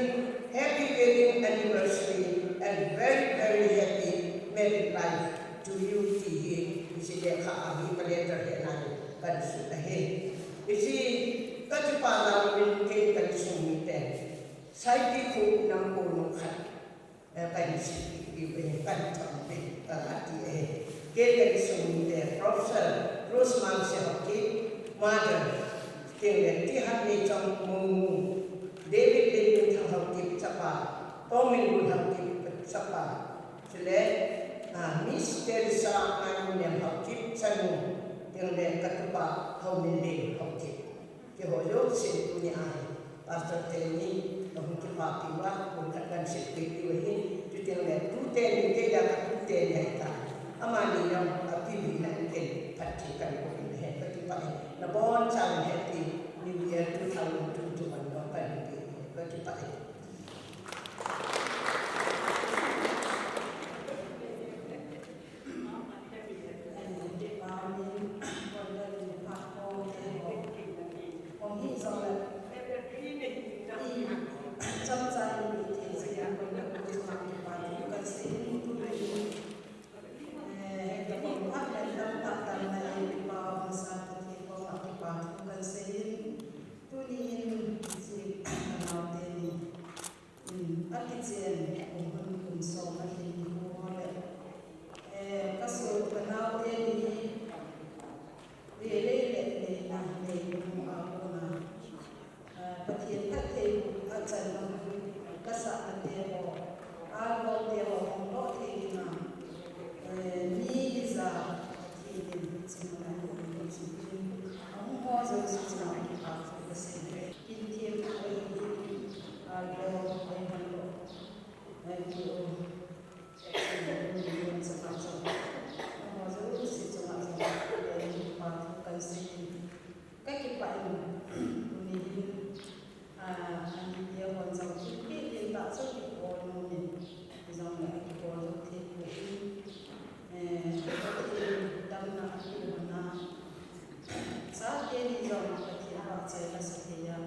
happy wedding anniversary and very, very happy married life to you, ti hi, hiche lekha a hi ka letter hi nai, kan sun ahi. Hiche kakipah jal uvin kei ka insung mite, Saipi kho nam ko nung khat, eh, ka insung mite, eh, ka insung mite, ka insung mite, eh. Kei ka insung mite, Professor Rose Mangse Haokip, Mother, kei le Tihan Neichong Mungmu, David Lenminthang Haokip chapa, Tongminbul Haokip chapa, chule, ah, Miss Teresa Ngainunniam Haokip chanu, kei le ka tupa Haominlen Haokip. Keiho jouse tunia hi, Pastor teni, kahung kipapi uva, kum khat kan sep peh diu ahi, chuteng le, tute ni, kei dia ka tute ni ahitai. Amani jong, api ni na ken, phat thi kan ko in he, kakipah e. Nabonchauvin Happy New Year two thousand twenty-one jong kan pe, kakipah e. Tuni in, hiche, ka naote ni in, akichen kum hun kum som ahin nikho ho le, eh, ka soh ka naote ni, velei le neina nei mu a kona, eh, Pathen phattheiboh achanna hun, ka sahna te ho, a lou te ho, hung lou thei dinga, eh, mi ija Pathen in chingna hun, chingna hun, ahung ho jouse chunga kipa thu ka sei e. Kin thiem ko in, a lo ko in lo. Ai ki o. Section ko in, sa ka so. Amo jo si so ma so. Ai pa kan sei. Ka kipah in. Tuni hin. A, ani dia hon jong ki pi din ta so ki ko no min. Jong le ki ko jo the ko in. Eh, ki dam na ki na. Sa ke ni jong ka ki pa che la sa ke ya.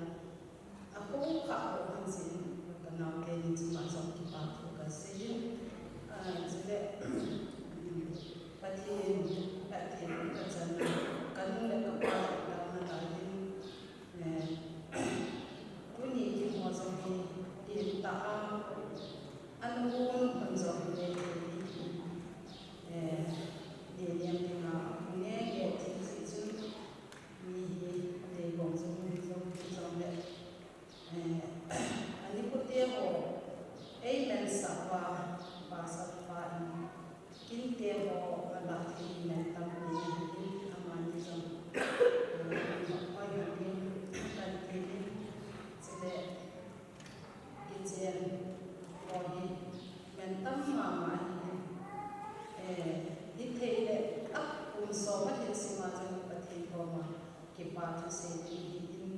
Akho kha ho hanjin, ka naote ni chunga jong kipa thu ka sei in, ah, chule, Pathen, Pathen ka chan, ka nu le ka pa ka na ta in, eh, tuni kiho jong hi, tin ta a, an un hun jong hi, eh, ni niam dinga, nge nge thi si chun, mi hi, dei bong jong, jong, jong le. Eh, ani kote ho, ei mensah uva, pastor pa in, kinte ho, ala thei men tampi ahin, amani jong, eh, hoi hoi in, kan ti in, chule, kichen, ho hi, men tam mama ahin, eh, hithei le, a kum som ahin sima jong Pathen koma, kipa thu sei ding ahin,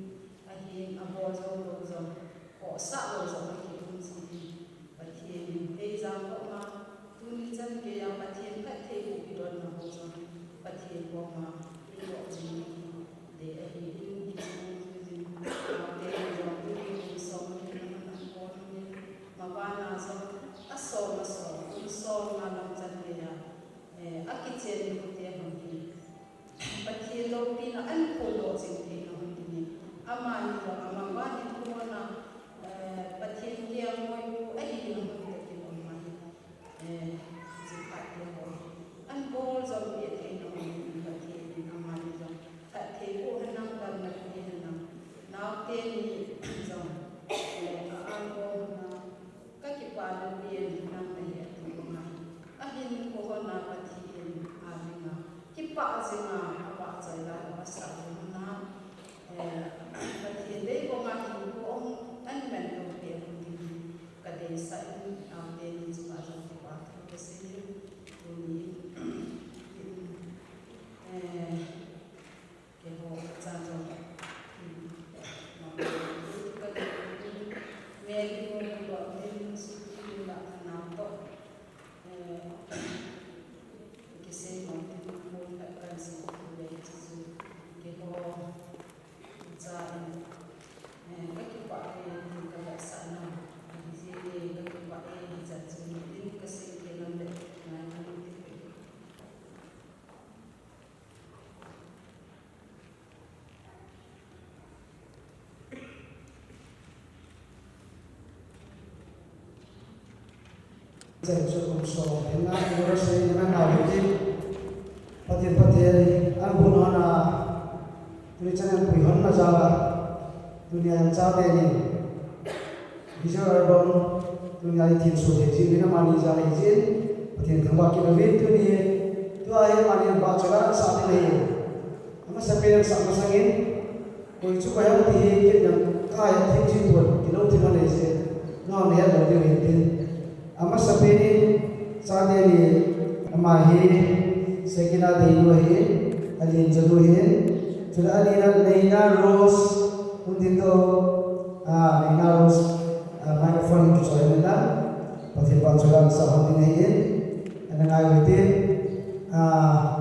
Ahin, abol jou lou jong, khohsah lou jong akium jin, Pathen in eijam koma, tuni chan geiya Pathen phattheiboh idonna ho jong, Pathen koma, idoh jing ding ahin, hiche kum tunin, naote jong tuni kum som ahin, aman abol in, mabana jong, asom asom, kum som nga lam chan geiya, eh, akichen nikho te hung hi. Pathen loupina ahin phondoh jing theina hung dingin. Amani jong amavang in kona, eh, Pathen kiang moipu ahina hung dingin ama hi. Eh, hiche phat hi ho. Ahin bol jom peh theina hung dingin Pathen in. Chen chu kum som, hin na, kum ra sei, na na, na, hin tin. Pathen, Pathen, an bun hon a, tuni chan an pui hon na jal a, tuni a an chate ni. Visual album, tuni a i thin su thei jin, na mani jal a i jin. Pathen thangvah kit uvin tuni. Tua hi mani ba chula sa te ni. Amasapen in sa masangin. Koi chu koi ham ti hi kit nam ka ya thim chin pon, kilo thim a nei se. Nang na het lou diu hin tin. Amasapen in chate ni ama hi, Sekina Deinu hi, alin jadu hi. Chule alin a Neina Rose, hun tin to, ah, Neina Rose, ah, microphone kichoi na. Pathen pang chula sa hon ding hi. Ana ngai u tin. Ah,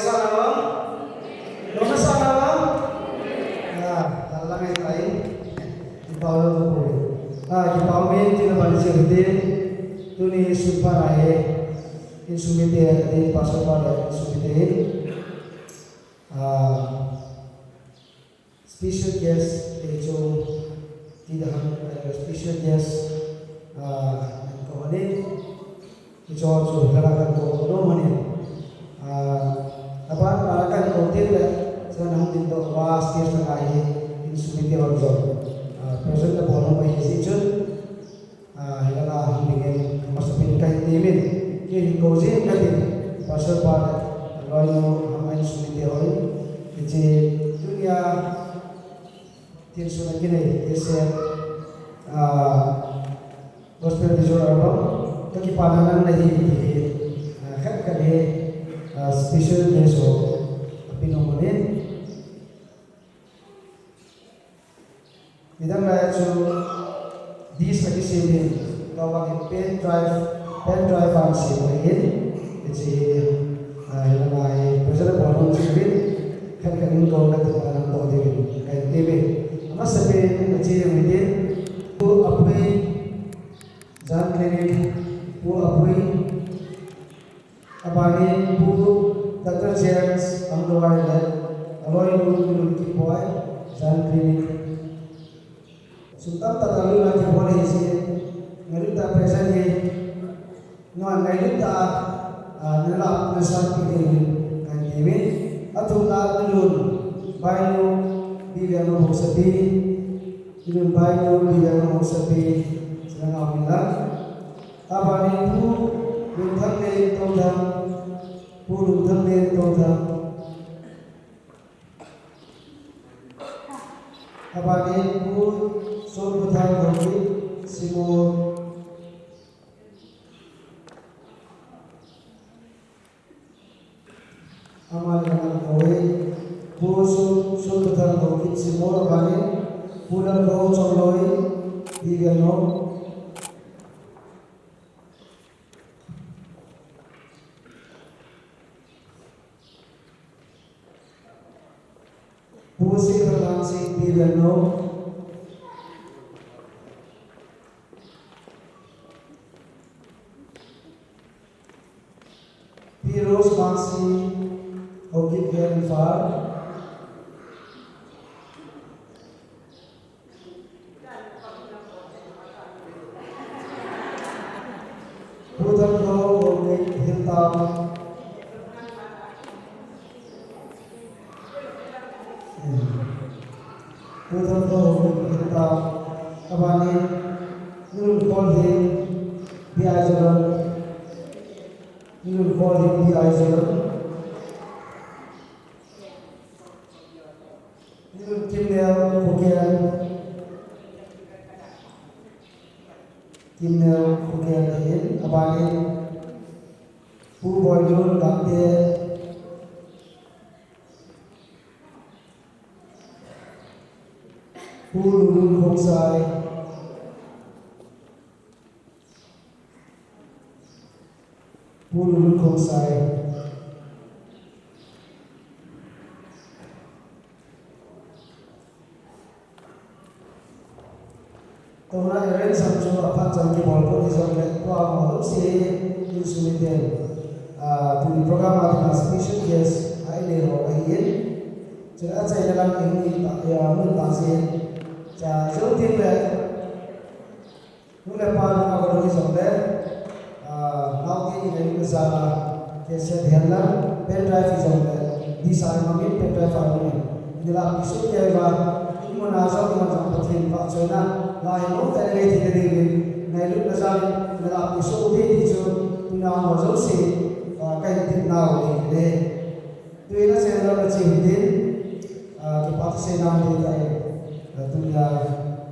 Sana bang? Lona sana bang? Ah, dalang ai tai. Kipau lo ko. Ah, kipau min tina bani se te. Tuni supa na e. Insung mite, ati pastor pa le insung mite. Ah, special guest, eh, chu, ti da han, eh, special guest, ah, ko ni, ti chu chu, la kan ko no mani. Ah, apa, la kan ko ti le, sa na hung tin to, wa stage na kai, insung mite wa jo. Ah, present na bol no mai si chu. Pastor pa le, aloinu, ama insung mite hon, hiche tunia thilsoh a kinei, hiche, ah, Gospel Visual Album, kakipana nang nahi, ti hi, ah, khat khat hi, ah, special guest ho, api nom unin. Midang lai chu disc akisem in, kavang in pen drive, pen drive a sem ahin, hiche hi, ah, hilanga hi, President Paul Hon Chivin, khat khat in kong khat khat lang to ding, kahin teme. Amasapen in ache ding hitin, Pu Apui, Jan Clinic, Pu Apui, Abanin Pu Doctor James Angdawai le aloinu Nilun Kipoi, Jan Clinic. Sum tamtah a lunna kibol ahi jeh in, ngailut tah a present hi, nangho ngailut tah a, ah, nalhah nasatpi ding in kahin teme. Athumna Nilun Bainu Bibiano Haosapi, Nilun Bainu Bibiano Haosapi, chule ngau min lang. Abanin Pu Lunthanglen Touthang, Pu Lunthanglen Touthang. Abanin Pu Sonbuthang Haokip Shimol. Aman aman koi, Pu Son, Sonbuthang Haokip Shimol, abanin Pu Lalkhou Chongloi, Bibiano. Pu Sikhalang Singh, Bibiano. Pi Rose Mangsi, Haokip Khel Imphal. Pu Thankhou, Haokip Hill Town. Pu Thankhou, Haokip Hill Town. Abanin, Nilun Kholhing, B I Jalan. Nilun Kholhing, B I Jalan. Nilun Kimneo Khokhel. Kimneo Khokhel ahin, abanin Pu Boilun Gangte, Pu Lulun Khongsai, Pu Lulun Khongsai. Tuna arrange ham chu aphat chan kibol pon hijongle, tua ho jouse hi insung miten, ah, tuni program a dinga special guest a inei ho ahin. Chule achaina lang in, ah, mun tah jin. Cha, jou tengle, nu le pa nung a vadung hijongle, ah, naote in ngailutna jal a, cassette hihen lang, pen drive hijongle, disc a imamin, pen drive a imamin. Nilahpi soh kei uva, imun a jong, imun jong Pathen vahchoina, la hi nom tah in nei thei ding in, ngailutna jal in, nilahpi soh ute ti chu, tuna ho jouse, ah, kahin tepna u ahi. Tuin achaina lang a che hitin, ah, kipa thusei nan ding tah in, ah, tunia,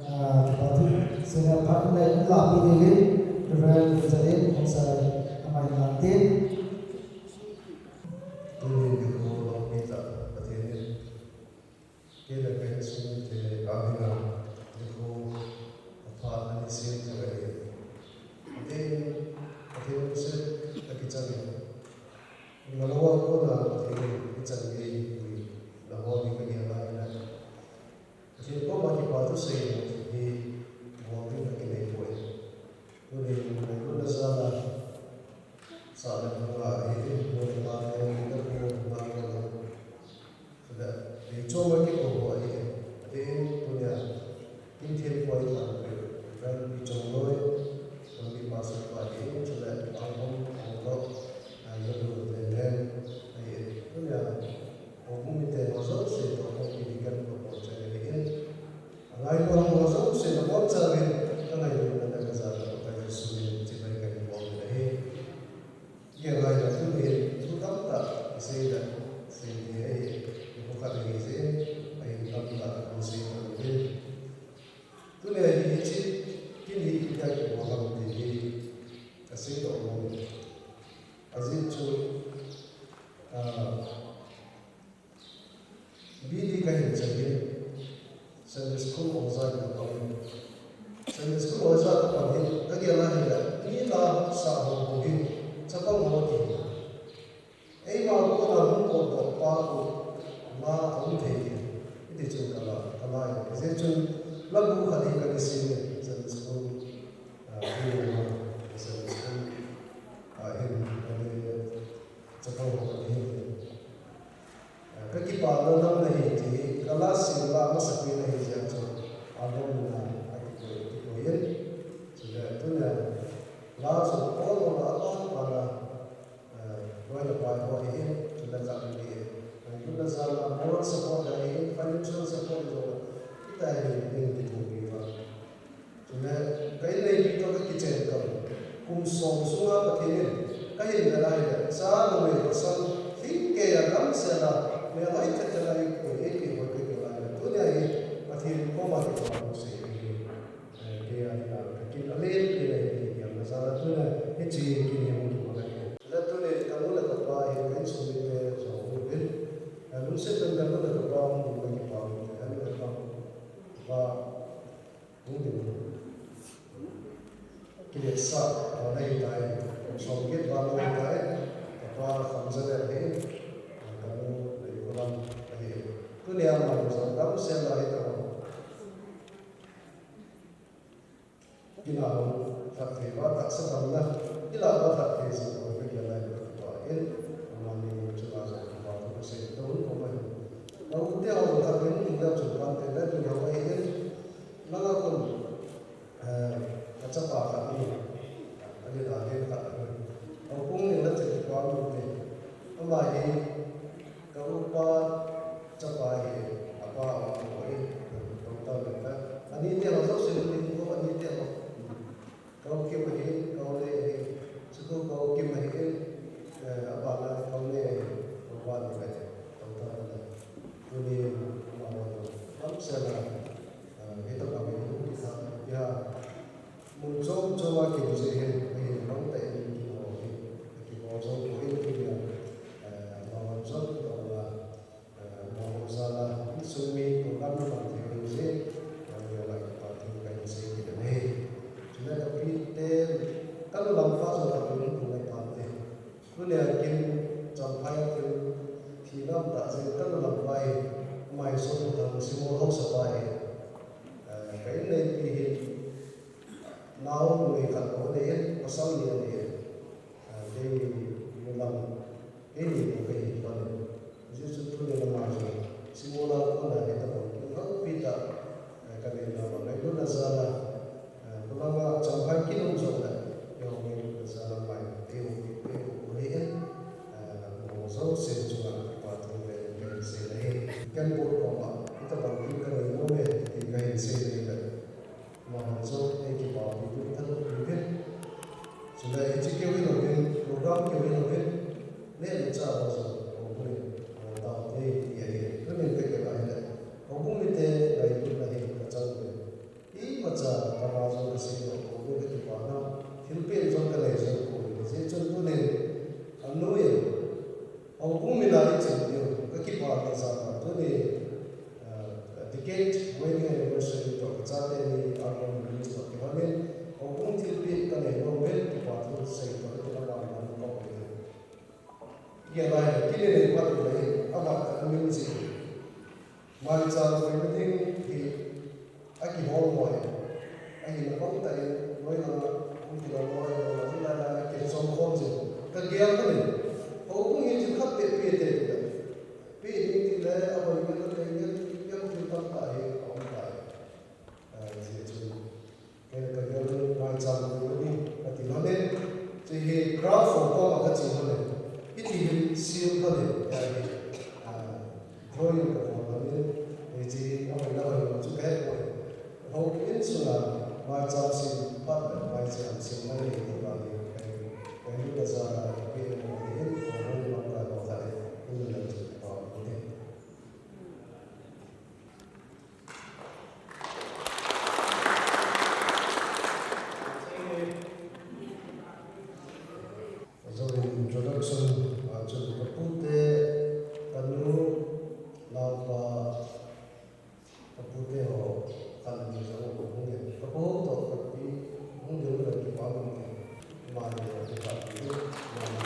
ah, kipa thusei na phat in, in lahpi ding in, Reverend Pu Jalen Khongsai, ama hin lang tin. Tuni nikho lhompi tah Pathen in, kei le ka insung mite a dinga, nikho apha ana sem thei ahi. Atin, Pathen lungset akichan in, Nalou a kona Pathen in hichan gei puina ho ding kagel a ahile, Pathen koma kipa thusei hi bol ding akinei poi. Tunin ngailutna jal a, sah le phanga ahin, nu le pa te, nu le pa te, Chule, ei chom a kikou ho ahi e. Atin, tunia, Kimthemkhoh Thanpui, Reverend Pi Chongloi, Thanpui Pastor pa ahin, chule, Angkhom, Anglo, Anglo, Lelen, ahi e. Tunia, houbung mite ho jouse toh, Thanpui Deacon ho, ho cheng ahi e. Angailutna ho jouse, nabonchauvin, kangailutna le kajana, Pakai Jesu min, chibai kahin bol ahi. Kei angailutna tunin, thu tam la a um thei hi. Hiti chun ka la, ka la e. Hijeh chun la bu khat hi ka kisem e, Sunday school, ah, hi ma, Sunday school, ah, hin ka le chapang ho ka hi. Ah, ka kipana nam na hi ti, ka la sem la masa pi na hi jeh chun, album na a kikoi, kikoi in. Chule tunia la chu all over a pa pa la, eh, loi le pai ho hi, chule ka le, eh, luna jala moral support hi, financial support ho, hita hi, hi, hi, hi, hi, hi. Chule, ka in neipi toh ka kichen kal. Kum som sunga Pathen in, ka hin le lai le, cha numei pasal, lhingkeiya damsel a, melhoi thet thet a eikoi, eipeh hoi ka kila le. Tunia hi, Pathen koma kipa hung sei hi. Eh, kei a dinga, ka kin alen, kei a hi, kei a na jala tunia, hiche kin hi hung kipa ka hi. Le tunia, ka nu le ka pa hi, ka insung mite, jong hung uvin. Eh, lungset in ka nu le ka pa hung ding ka kipa hung, ka nu le ka pa. Hung ding. Kiletsah, ah, nahi tai. Som get val nahi tai. Kapa Khamjalel hi. Ah, kanu, nahi kolam, nahi. Tunia man jong damsel a hi ta. Kina hung that thei va, tahsa damna. Kila va that thei jing ho, ka kila va kipa in. Amani chunga jong kipa thu ka sei to, ko mai. Ka u te ho that thei, ni la chu kan te, la chu ho ai in. Langa khun, eh, ka chapa khat ni, a le da le khat ni. Houbung ni la che pa ni te. Ama hi, ka upa chapa hi, apa ama ko hi, doctor le ta. Ani te ho jouse ni ko ani te ho. Ka u Kim hi, ka u Le hi. Chu ko ka u Kim hi, eh, apa na ka u Le hi. Ka upa ni ka hi. Doctor le. Tuni ama ho. Damsel a. Ah, hitobang in hung kisa, ya. Mun chom chom a kimu jeh hin, ahin bang tah in kimu hi, kimu jong ko in kimu, eh, ma wan jong ko la, eh, ma wan jala, insung mi ko lam lam thei jeh, eh, ya la kipa thu kahin sei kit e. Chule ka pi te, ka nu lam pa jong ka pi ko la pa te. Tunia kin Champhai a thil thi lam tah jeh in ka nu lam pa hi, Maisongthang Simol haosa pa hi. Eh, ka in neipi hi, nao numei khat bou anei in, pasal ni anei in. Eh, keini nu lam, keini bou kahi pan in. Hijeh chun tunia lam a jong, Simol a kona hitobang kin lampi tah, eh, ka nei na bang, ngailutna jal a, eh, khulanga Champhai kin um jong le, keiho ngailutna jal a mai, teu, teu, u hi in, eh, mo jouse chunga kipa thu le, kahin sei le hi. Ken bou koma, hitobang kin ka nei nom e, ti kahin sei le le. Amahon jong, ei kipa pi pi tha lo pi pi. Chule, hiche keu hi lo pi, program keu hi lo pi. Neh le chah ho jong, o pu ni, o tao te, ti ahi. Tunin ka kila hile. Houbung mite, ngailutna hi, ka chang pi. Imacha, kama jong ka sei lou, ko ka kipa na, thilpeh jong ka nei jong ko, hijeh chun tunin, anu in, houbung min a i chim diu, ka kipa na jal a, tuni, ah, decade wedding anniversary toh ka chate ni album release toh kihon in, houbung thilpeh ka nei lou uvin, kipa thu sei toh, ka kipa na ka ko uvin. Kei lai, kei le nei pat u lai, avat ka min ji. Maicham family hi akihol loi. Ahina bang tah in, loi langa, hung kiloi loi, loi langa, loi langa, kichom khom jin. Ka gel kha in, houbung hi thil khat beh pe te, pe ding ti le, aboi ngen, aboi ngen, yang thil tam tah hi, aum tai. Ah, hijeh chun, Kei ka gel in maicham ko ding, kati lhon in. Hiche hi craft ho koma kache lhon in. Hiti hin sim lhon in, kei hi, ah, drawing kabol lhon in. Hiche hi ahoina hoi lou chu kahe poi. Houin sunga maicham sem phat le maicham sem mai le ti bang hi, kei, kei ngailutna jal a, kei mo hi in, ko hung lam ka lo kha le, hung lam chu pa ko ding. Ajou in introduction, ah, chu ka pu te, ka nu, naopa, ka pu te ho, khat ni jong ko hung in. Ka pu toh ka pi, hung ding le kipa hung in. Mani le kipa hung in. Mani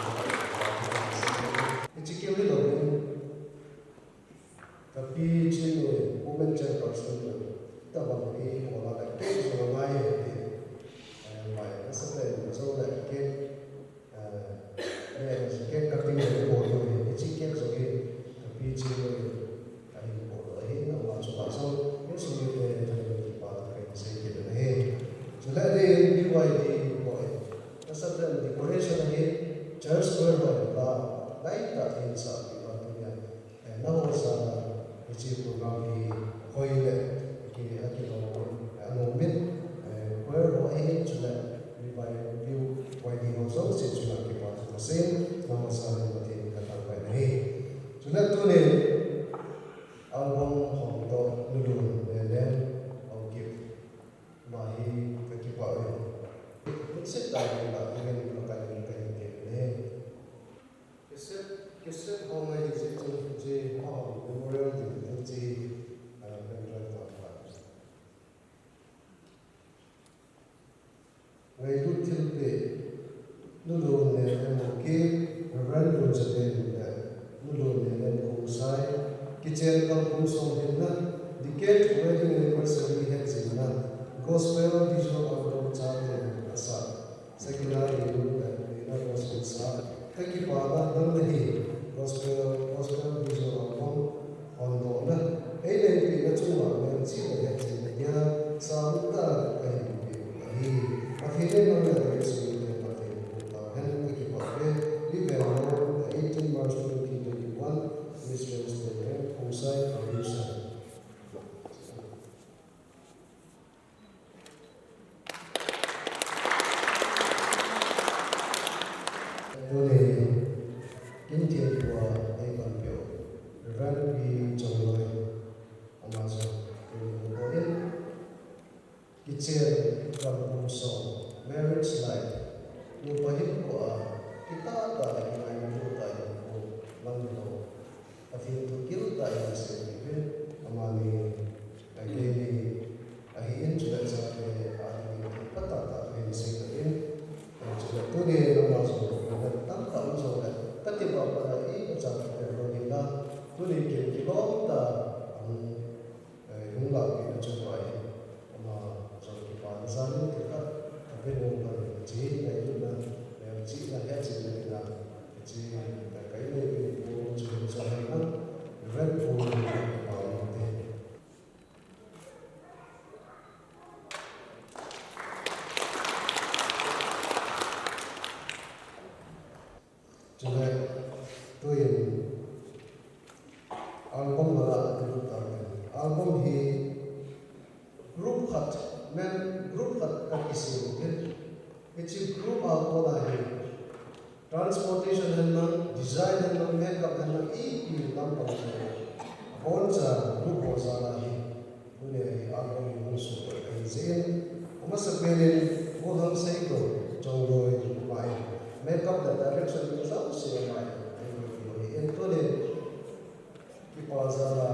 Ka tin sa ti ba tu ya. Eh, na ho sa na, hiche program hi hoi le, ki, a ki lo, eh, ano min, eh, choir ho ahi chule, mi bai view, Y D ho jong si chule ki pa tu ka se, na ho sa na ma tin ka ta bai na hi. Chule tu ni, album hong to, nu lu, eh, len, hong ki, ma hi ka ki pa ui. Mun se ta ni ba, ni ka ni ka ni ke ne. Cassette, cassette ho ngai hi jeh chun, jeh ho memorial din din jeh, ah, kan ran ta pa. Ngailut thilpeh, Nulun Nelen Haokip, Reverend Lunchaten le Nulun Nelen Khongsai, kichen kal kum som hinna, decade wedding anniversary hetchenna, gospel visual album chate asah, Sakina Rinum le Nina Rose Mensah, ka kipana nang nahi, gospel, gospel visual album hondohna, ei neipehna chunga melchihna le hetchenna hia, sangtah kahin pe u ahi. Pathen in nang le nang sungin Pathen in phu tauhen, ka kipah e. Vive Lord, eighteen March twenty twenty-one, Mistress Daniel Khongsai, producer. Tuni, kin thilpeh a ei panpiu Reverend Pi Chongloi, ama chu tuni hung doh in, kichen kal kum som, marriage life, nupa hinkhoa kitah tah le kingaina tah hinkho lam ho, Pathen thu giltah in asem uvin, amani, a, keini ahin, chule chate adingin thil phatah tah kahin sei tan, chule tuni ama jong program tamtah um jongle, kati bang banga imacha program hinla, tuni kin kilom tah a hung, eh, hung lahpeh na chu ahi. Ama jong kipana jal in thil khat kape nom pan, hiche ngailutna, melchihna, hetchenna dinga, hiche ka, ka inei uvin pu chu hiche ahi na, Reverend Pu Pu Pu Pu. Chule, tuin album langa lut tauvin. Album hi group khat, men group khat kakisem uvin. Hiche group a kona hi transportation hen lang, design hen lang, makeup hen lang, ipi lam bang chu aboncha group ho jal ahi. Tuni hi album hi hung suhtoh kahi jeh in, amasapen in Golhang Seigou Chongloi ama in makeup le direction ho jouse ama in ahin peh u ahi. Tuni kipa jal a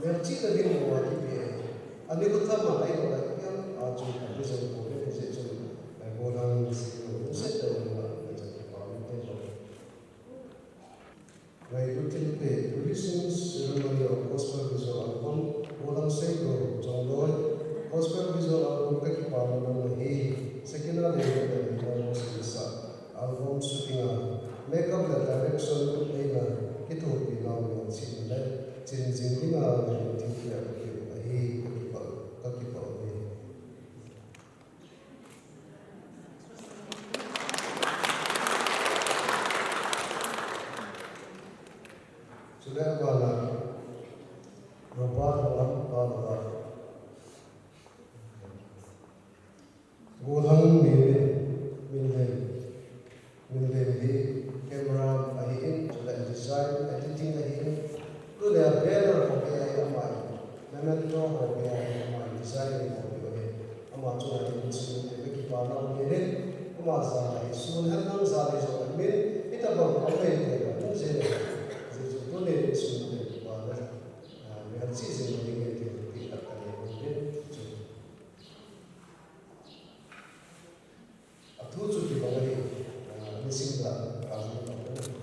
melchihna ding banga kipe ahi. Ani ko thama ahi lou lai, a chu a vision ko ve jeh chun, eh, Golhang Seigou hung set ding banga, eh, kipa min te ko. Ngailut thilpeh, releasing ceremony of gospel visual album, Golhang Seigou Chongloi, gospel visual album ka kipana nang nahi, Sakina Rinum le Nina Rose Mensah, album shooting a, makeup le direction eina kithopi nau melchihna le chin jing dinga ngailut thilpeh a kape u ahi, ka kipah, ka kipah uve. Chule abana, Robert Holam Palava. Golhang Min, Minlen. Minlen hi camera ahin, chule design, editing ahin, tule banner ho hi ahi ama in, memento ho hi ahi ama in, design ho hi ahi. Ama chunga hin sum te ka kipana um in, ama jal a hi sun hen lang jal hi jong amin, hitabang a um in te ka um jing in, jeh chun tuni hin sum te kipana, ah, melchih jing ding in te, ti khat ka nei in, chu. Athu chu kibang ahi, ah, nisim dan, ah, ni bang ahi.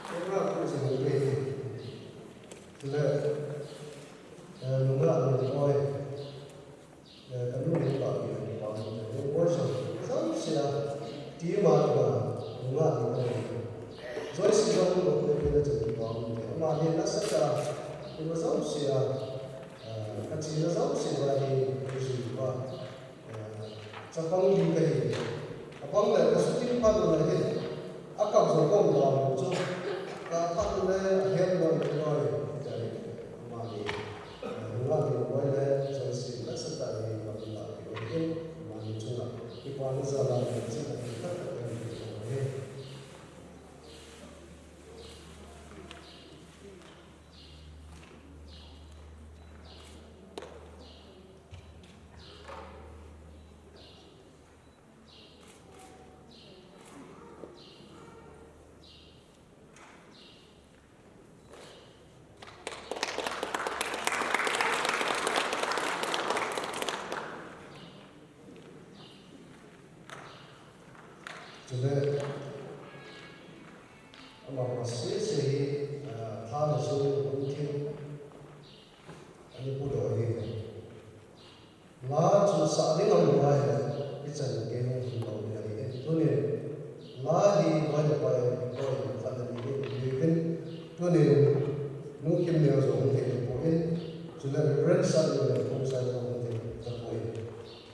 Program tu jing ahi. Tule, eh, nungah nungpoi. Eh, ka nu nung pa pi, nung pa pi, nung pa pi, nung pa pi, jouse a, ti ma, ma, nung a, nung a, jouse jong, nung pa pi, nung pa pi, ama ni na sa ka, ima jouse a, eh, ka Sina jouse va hi, kajui va, eh, chapang ding kahi. Apang le, kasuting phat u le hin, akap jo kom la chu, kaphat le, ahem loi, loi, jai, amani, eh, nunga ding loi le, jouse, nasatah in, kapila, ki, amani chunga, kipana jal a, chunga, khat, khat, khat, khat, khat, Chule, amaho sese hi, ah, tha le sung hung thim, ani pudoh ahi. La chu sah ding aum uva ahile, hichan kei hung hung lou ding ahi. Tunin, la hi loi le pai, loi khat le ni hi, tunin, Nu Kimneo jong hung thei tapon, chule Reverend Sat le Pu Sai jong hung thei tapon.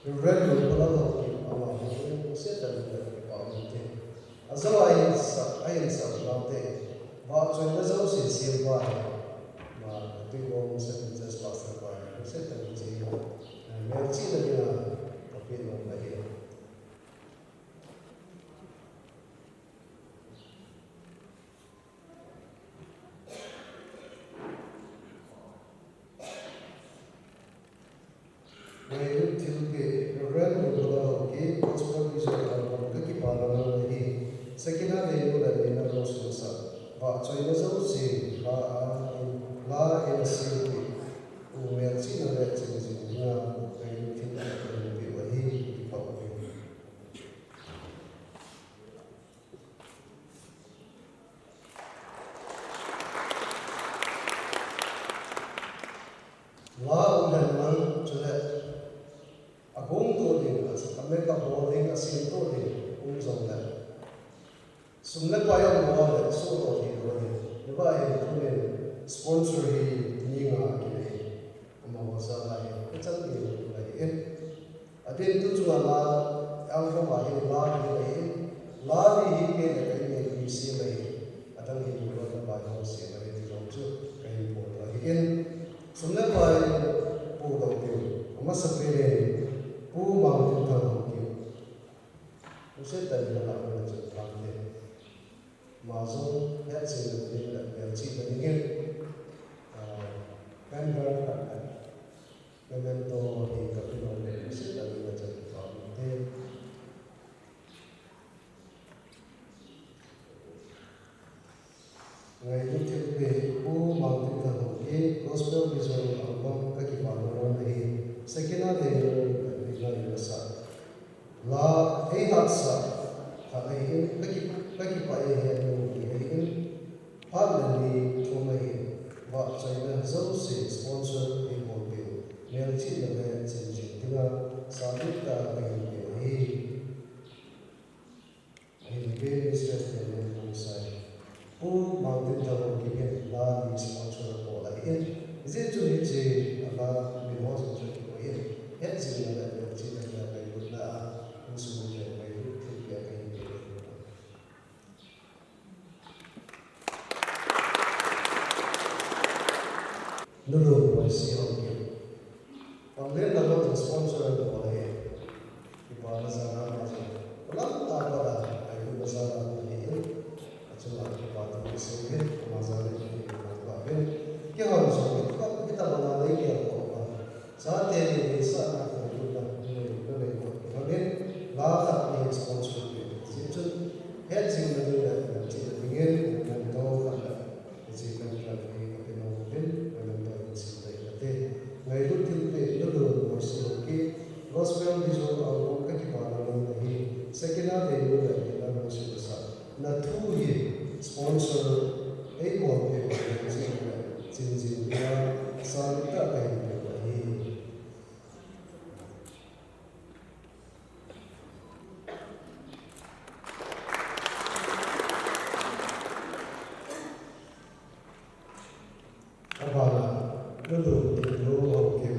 Reverend Lungphalal Haokip amaho lungset tah in kipa um inte. Ajou a insah, a insah u te. Vahchoina jouse sempa hi. Ma, Tuibuong Saint Peter's Pastor pa hi. Lungset tah in che. Melchihna dinga kapeh nom ahi. Ngailut thilpeh, Reverend Lungphalal Haokip, Gospel Vision Album, kakipana nang ahi. Sakina Deinu le Nina Rose Losah. Vahchoina jouse, la a, la a sempi. U melchihna le chingjing dinga, ngailut thilpeh kahin peh u ahi, kipa uve. La um hen lang chule, agong to ding, a, a make up bol ding, asem to ding, um jongle. Sum le pai um lou le, so to ding lou ding. Hiva hi tunin sponsor hi ni nga kinei. Amaho jal a hi, kachan ding ahi. Adin tu chunga la, album a hin la hi ahi. La hi hi kei le kei nei hi sem ahi. Adang hi tu lo na pai ho sem ahi ti jong chu kahin phongdoh ahi. Sum le pai pu dong tiu. Amasapen in Pu Mangtinthang Haokip. Lungset tah in la a chun pang te. Ama jong hetchenna ding le melchihna dingin, ah, pen pen khat khat memento hi kape nom le, lungset tah in kachan kipa um inte. Ngailut thilpeh, Pu Mangtinthang Haokip, Gospel Vision Album, kakipana nang ahi. Sakina Deinu le Nina Rose Losah. La, eihatsah khat ahin, kaki, kakipah e, henu hi ahin, phat le ni thum ahin, vahchoina jouse sponsor eibol peh u, melchihna le chingjing dinga, sahlut tah a kahin peh u ahi. Ahin, Mistress Daniel Khongsai. Pu Mangtinthang Haokip in la ni sponsor abol ahin. Hijeh chun hiche a la min ho jong chu kikoi in. Hetjingna le melchihna le ngailutna a insung le ngailut thilpeh a kahin peh u ahi. Nulun Boisi Haokip. Panglen na lo sponsor a lo ahi. Kipana jal a ama jong. Lam ta pa da, ai lu na jal a ahi. Achunga kipa thu kisei in, ama jal in kipa thu kisei in. Kihon jong, kita, kita bana nei kei ko ba. Chate ni ni sa na ko lu na, ni, ni, ni ko. Amen. La khat ni sponsor ni. Hijeh chun, hetjingna ding le, hetjingna ding in, memento khat le. Hiche contract hi kape nom uvin, memento in sim ding kate. Ngailut thilpeh, Nulun Boisi Haokip, Gospel Vision Album kakipana nang ahi. Sakina Deinu le Nina Rose Losah. Na thu hi sponsor eibol peh u le chin le, chingjing dinga, sahlut tah a kahin peh u ahi. Abana, Nulun Thinglhung Haokip,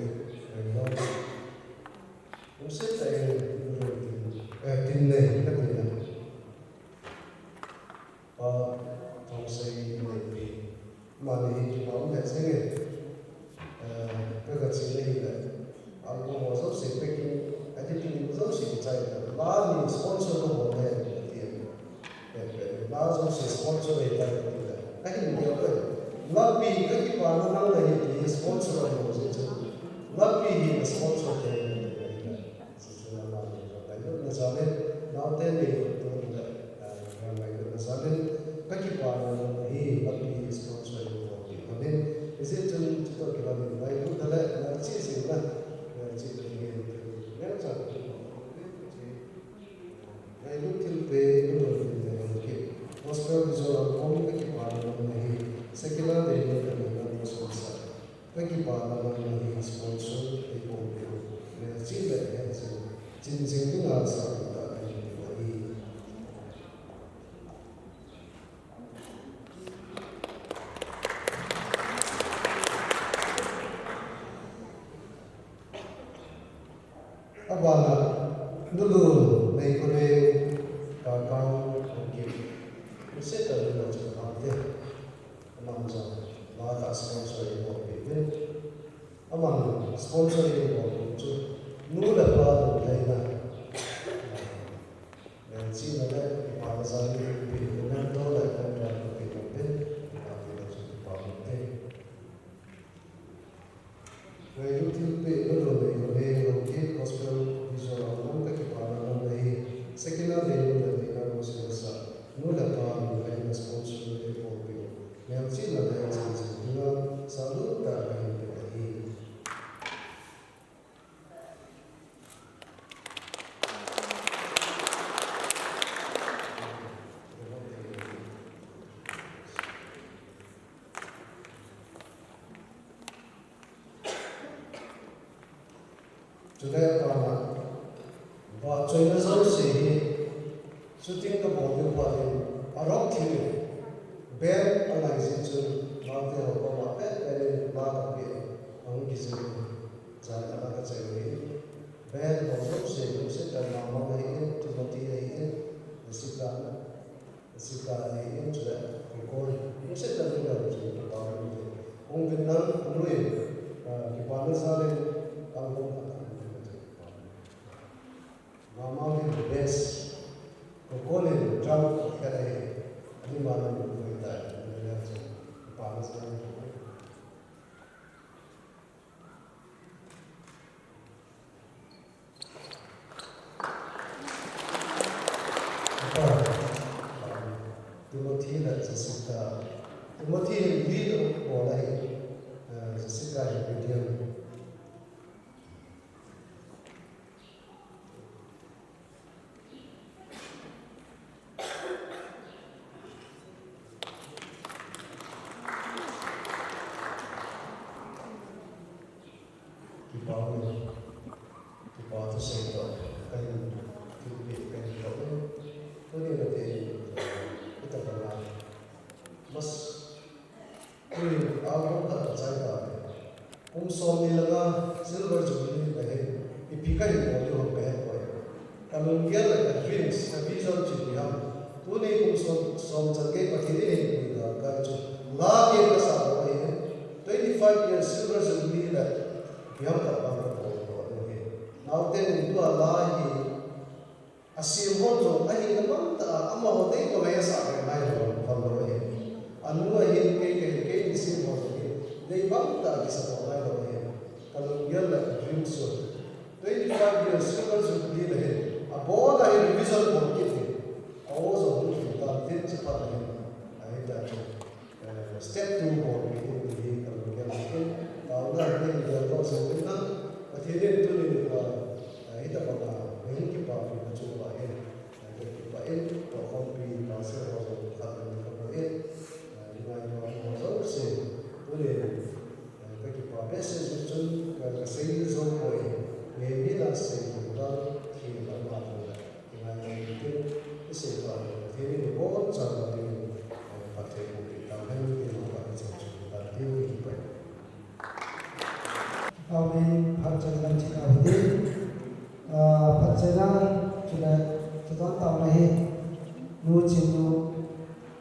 Album ho jouse packing, editing jouse kichai. La ni sponsor ho le ti. Pen pen la jouse sponsor hita ti le. Ahin dia ko. Lapi kakipana nang le hi ti sponsor ho je chu. Lapi hi sponsor te. Sisuna mani, ngailutna jal in, naote nei khut tun le, ah, ngailutna jal in, kakipana nang hi, lapi sponsor in, naote khut in, ijeh chun, chutoh kilhon in, ngailutna le, nalchih jingna, nalchih jingna, nalchah jingna, ngailut thilpeh, nalchih jingna, Gospel Visual Album, kakipana nang hi, Sakina Dei, nalchih jingna, nalchih jingna, Kakipana nang hi sponsor eibol peh u. Melchih le hechen, chin jing dinga sah tah kahin peh u ahi. Abana, Nulun, Neikhoneng, Kakang, Haokip. Lungset tah in Nulun chu Haokip. Aman jong, la tah sponsor eibol peh uvin. Aman sponsor eibol peh u chu, nu le pa lungheina. Melchihna le kipana jal in, peh u mentor le mentor peh u peh u peh, kipana jal in chu kipana peh. Ngailut thilpeh Nulun Neikhoneng, Haokip Gospel Visual Album kakipana nang hi, Sakina Dei nuleh Dina Rose in asah, nu le pa lungheina sponsor eibol peh u, melchihna le chin jing dinga sah lut tah kahin peh u ahi. Chule abana, vahchoina jouse hi shooting kabol diu phat in, arock thei in, band angai jeh chun, naote ho koma pehpeh in la kapeh in, ahung kijih in, jan a la kachai u ahi. Band ho jouse, lungset tah in Mamang ahin, Timothy ahin, Jessica, Jessica ahin, chule Kokon, lungset tah in la chu kipa um in. Hung vin lang, hung lui, ah, kipana jal in, album khat hung vin lang chu kipa um in. Mamang in the best. Kokon in drum khat ahi. Ani ma lang hung lui tai, hung lui lang chu kipana jal in. Timothy le Jessica. Timothy hi lead role ahi, eh, Jessica hi medium. Kipa um, kipa thusei toh, kahin thilpeh kahin toh. Tuni nate, itobang a, mas, tuni album khat achai tauve. Kum somni le nga Silver Jubilee kahin, ipi kahin bol diu ham kahe poi. Ka lunggel le ka dreams, ka vision chu ipi ham. Tuni kum som, som chan gei Pathen in eipuina kah chu, la gei kasah lou ahi. Twenty five years Silver Jubilee le, ipi ham khat bang kabol lou ahi. Naote in tua la hi, asem ho jong ahina bang tah a, amaho dei bang a asah ngai lou, bang lou ahi. Anu ahin, kei, kei, kei in sem ho jong hi, dei bang tah a kisah ngai lou ahi. Ka lunggel le ka dreams chu. Twenty five years Silver Jubilee le hin, abon a hin revision bol kit in. A o jong hung thim tan tin chaphat le hin. Ahita chu, eh, step two bol kit in ti hi ka lunggel le hin. Taona hin gel lou jong in lang. Pathen in tuni nikho, eh, hitobang a, hung kipa pi na chu va hin. Ka kipah in, ka khompi, pastor ho jong khat le ni ka mu in, ah, dinga ho jouse, tuni, ah, ka kipah behseh jeh chun, ka, ka sei jou poi, nge mi na sei jou ta, thil ama jong le, dinga jong tin, i sei pa le, thil ni bon cha ma ding, ah, Pathen in pi ta hen, tin ma ka sei jou ta, tin ki pai. Amen. Phatchomna chikha hite. Ah, phatchomna chule, chutah taona hi, Nu Chinnu,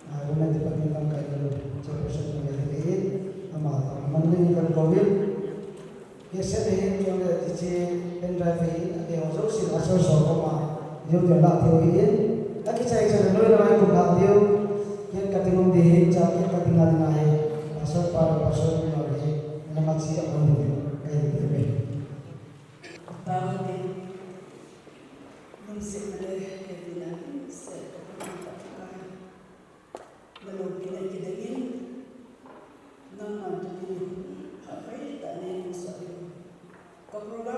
ah, Women Department lamkai nu, Chairperson nu le hi, ama tah, aman ding kan kou in. Kese de hin, chule, tiche, Kati, ati ho jouse, Pastor Sokoma, diu te la diu hi in. Aki chai chai noi la mai kum la diu. Ken kati nom di hi, cha ken kati na di na hi. Pastor pa, Pastor ni la hi. Na ma chi a kon di. Kai di pe. Tawati. Lungset na le, kati na di, se, kati na di. Nalungsetna kidangin, nangman tuni, aphai tah in neimusah uvin. Ka program